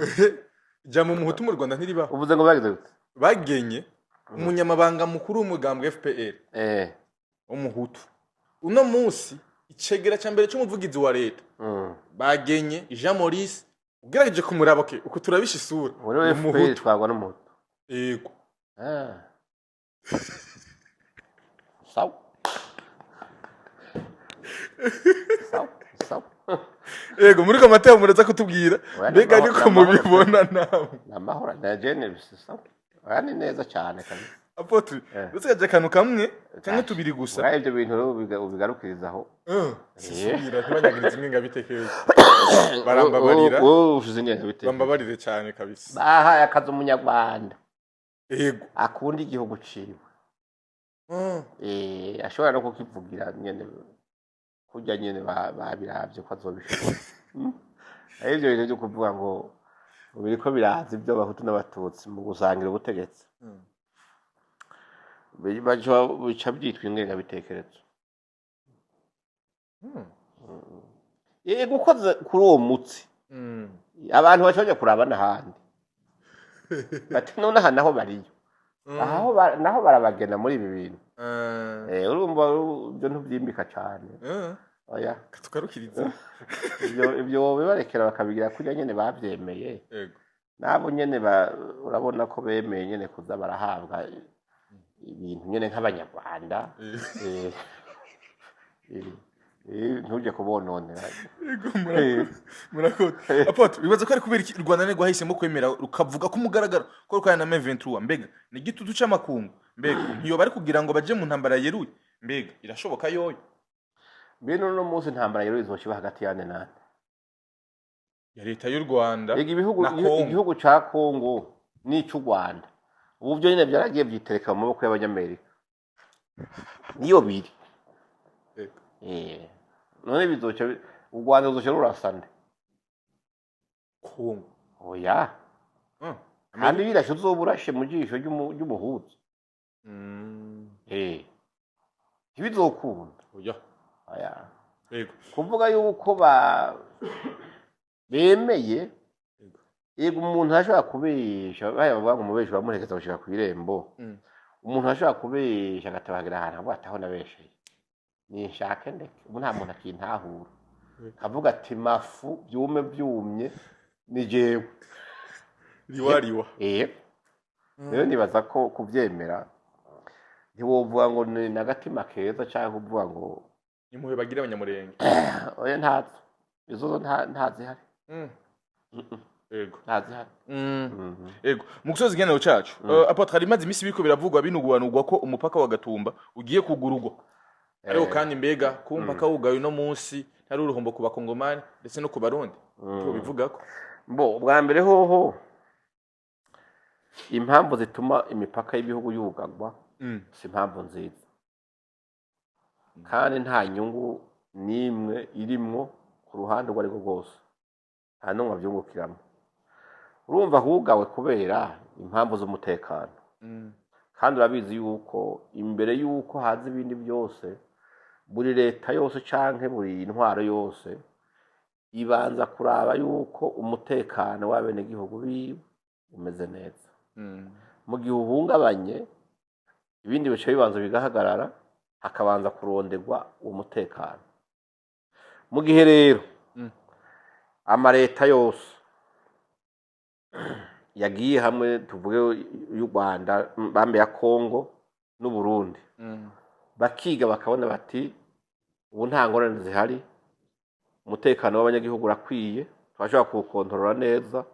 Ijambo Umuhutu mu Rwanda ntiribaho. Uvuze ngo bagize gute? Bagenye umunyamabanga mukuru w'umugambwe FPR w'Umuhutu. Uno munsi icegera ca mbere c'umuvugizi wa leta bagenye Jean Maurice, ugerageje kumuraba, okay, uko turabisha isura, Muri ni FPR Umuhutu. Twagwa n'Umuhutu. Yego. Ah. Sawa sawa sawa. Yego, muri commentaire muraza kutubwira Oya, mbega ni ariko amahoro. mubibona nawe. Ni amahoro na jene, sawa. Oya, ni neza cyane kabisa. Apôtre, usigaje akantu kamwe cyangwa tubiri gusa. Oya, ibyo bintu rero ubigarukirizaho. Sisubira, ntibanyagirize ingengabitekerezo, barambabarira. Wowe ufise ingengabitekerezo. Bambabarire cyane kabisa. Bahaye akazi Umunyarwanda akunda igihugu ciwe. Ashobora no kukivugira nyene kurya nyene babiravye ko azobishobora. Ari ivyo bintu vyo kuvuga ngo biriko biraza ibyo Abahutu n'Abatutsi mu gusangira ubutegetsi, bica byitwa ingengabitekerezo. Yego, ukoze kuri uwo mutsi. Abantu baca baja kuraba n'ahandi, bati none aha naho bariyo, aho naho barabagena muri ibi bintu. Urumva ibyo ntubyimbika cane. Oya. Tugarukirize. Ibyo bibarekera bakabigira kurya nyene bavyemeye. Nabo nyene urabona ko bemeye nyene kuza barahabwa ibintu nyene nk'abanyarwanda. Ntuje kubononera. Yego, murakoze, murakoze. Apôtre, wibaza ko ari kubera iki u Rwanda nirwo rwahisemo kwemera, rukavuga ko umugaragaro ko rukorana na M23? Mbega ni igitutu c'amakungu? Mbega ntiyoba ari kugira ngo baje mu ntambara yeruye? Mbega irashoboka yoyo? Mbere uno munsi intambara rero izoshiba hagati yane nande? Ya leta y'u Rwanda Ega ibihugu na Congo. Igihugu ca Kongo n'ic'u Rwanda ubu byo nyene byaragiye byitereka mu maboko y'Abanyamerika, niyo biri. None bizoca u Rwanda ruzoca rurasa nde? Congo. Oya. Kandi birashe uzoba urashe mu jisho ry'umuhuza. Ntibizokunda. Oya. Oya. Kuvuga yuko ba bemeye, yego, umuntu ashobora kubesha, baya bavuga ngo umubeshi bamurekeza gushika kw'irembo. Umuntu ashobora kubesha agatabagira ahantu avuga ati aho nabesheye ninshake ndeke, ubu nta muntu akintahura, kavuga ati mafu byume byumye ni jewe. Riwa riwa. Rero nibaza ko kuvyemera ntiwovuga ngo ni n'agatima keza cyangwa kuvuga ngo Impuhwe bagira Abanyamurenge. Oya, ntazo, izo zo ntazihari. Ntazihari. Ego, mu gusoza ikiganiro cacu, Apôtre, hari imaze imisi biriko biravugwa, binugwanugwa ko umupaka wa Gatumba ugiye kugurugwa, ariko kandi mbega kuba umupaka wugaye uno munsi ntari uruhombo ku Bakongomani ndetse no ku Barundi? Icyo bivugako? Bo bwa mbere hoho, impamvu zituma imipaka y'ibihugu yugarwa si impamvu nziza, kandi nta nyungu n'imwe irimwo ku ruhande urwo arirwo rwose, nta n'umwe abyungukiramo. Urumva hugawe kubera impamvu z'umutekano, kandi urabizi yuko imbere yuko haza ibindi byose, buri leta yose canke buri ntwaro yose ibanza kuraba yuko umutekano w'abenegihugu biwe umeze neza. Mu gihe uhungabanye, ibindi bice bibanza bigahagarara, hakabanza kuronderwa uwo mutekano. Mu gihe rero amaleta yose yagiye hamwe, tuvuge y'u Rwanda, bambe ya Kongo n'Uburundi, bakiga bakabona bati ubu nta ngorane zihari, umutekano w'abanyagihugu urakwiye, turashobora kuwukontorora neza,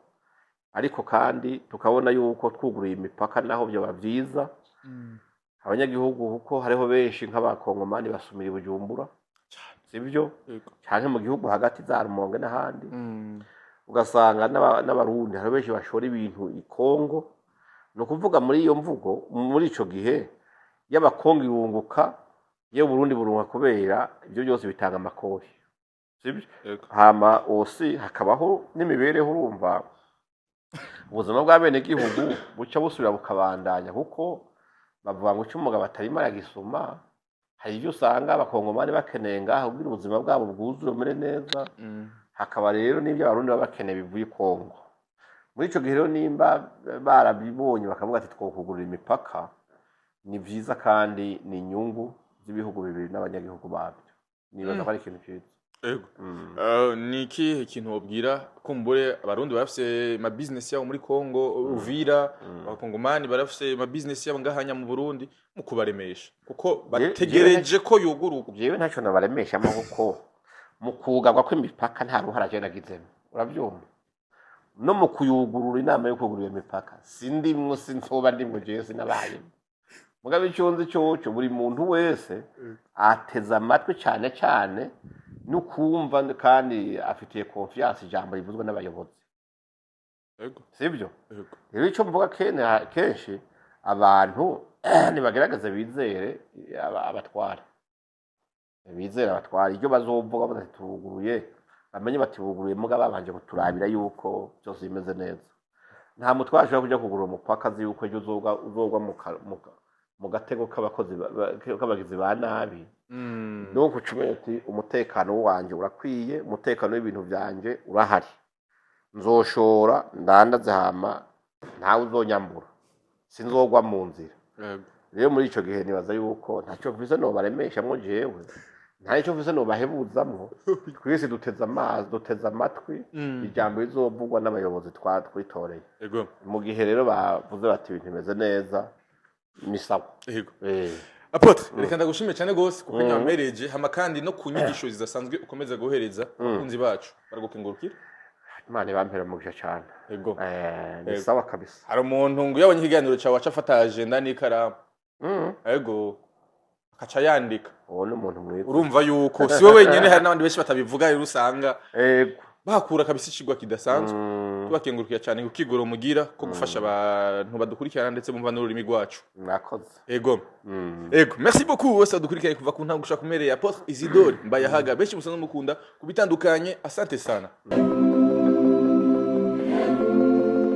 ariko kandi tukabona yuko twuguruye imipaka naho vyoba vyiza, abanyagihugu, kuko hariho benshi nk'Abakongomani basumira i Bujumbura, sibyo? Yego. Canke mu gihugu hagati za Rumonge n'ahandi, ugasanga n'Abarundi hariho benshi bashora ibintu i Kongo. Ni ukuvuga muri iyo mvugo, muri ico gihe y'Abakongo irunguka, iyo Burundi burunga, kubera ibyo byose bitanga amakori, sibyo? Yego. Hama osi hakabaho n'imibereho, urumva ubuzima bw'abenegihugu buca busubira bukabandanya, kuko bavuga ngo icyo umugabo atarimo aragisuma. Hari ibyo usanga Abakongomani bakeneye ngaho kugira ubuzima bwabo bwuzure, bumere neza. Hakaba rero n'ibyo Abarundi baba bakeneye bivuye i Kongo. Muri ico gihe rero, nimba barabibonye bakavuga ati twokugurura imipaka, ni vyiza kandi ni inyungu z'ibihugu bibiri n'abanyagihugu babyo. Nibaza ko ari ikintu ciza. Yego. Ni ikihe kintu wobwira kumbure Abarundi barafise ma business yabo muri Kongo, Uvira, Abakongomani barafise ma business yabo ngahanya mu Burundi, mu kubaremesha kuko bategereje ko yugururwa? Jewe ntacyo nabaremeshamo, kuko mu kugarwa kw'imipaka nta ruhara jewe nagizemo, uravyumva? No mu kuyugurura, inama yo kugurura iyo mipaka sindimwo, sinzoba ndimwo, jewe sinabayemo. Mugabo ico nzi coco, buri muntu wese ateze amatwi cane cane no kumva kandi afitiye confiance ijambo rivuzwe n'abayobozi. Sibyo? Yego. Rero icyo mvuga kenshi, abantu nibagerageze bizere abatware, bizere abatware. Ibyo bazovuga bati turuguruye, bamenye bati buguruye, muga babanje kuturabira yuko byose bimeze neza. Nta mutware ashobora kujya kugura umupaka azi yuko ejo uzogwa mu gatego k'abakozi k'abagizi ba nabi. Donc uca umenya uti umutekano wanje urakwiye, umutekano w'ibintu vyanje urahari. Nzoshora ndandaze, hama ntawe uzonyambura, sinzogwa mu nzira. Rero muri ico gihe nibaza yuko ntacyo mvise nobaremeshamwo jewe, nta nicyo mvise nobahebuzamwo. Twese duteze amazi, duteze amatwi ijambo rizovugwa n'abayobozi twitoreye. Mu gihe rero bavuze bati ibintu bimeze neza, ni sawa. Apôtre, reka ndagushimire cyane gose kuko nyampereje, hama kandi no ku nyigisho zidasanzwe ukomeza guhereza abakunzi bacu, baragukengurukira. Imana ibampera umugisha cyane. Ni sawa kabisa. Hari umuntu ngo iyo abonye ikiganiro cyawe aca afata agenda n'ikaramu, ego, akaca yandika. Uwo ni umuntu mwiza. Urumva yuko si we wenyine, hari n'abandi benshi batabivuga, rero usanga bahakura kabisa icigwa kidasanzwe. Tubakengurukira cyane ku kigoro mugira ko gufasha abantu badukurikirana ndetse bumva n'ururimi rwacu. Mwakoze. Ego, merci beaucoup wese wadukurikiranye kuva ku ntango gushaka kumereye. Apôtre Isidore Mbayahaga, benshi musanzwe mukunda ku bitandukanye, asante sana.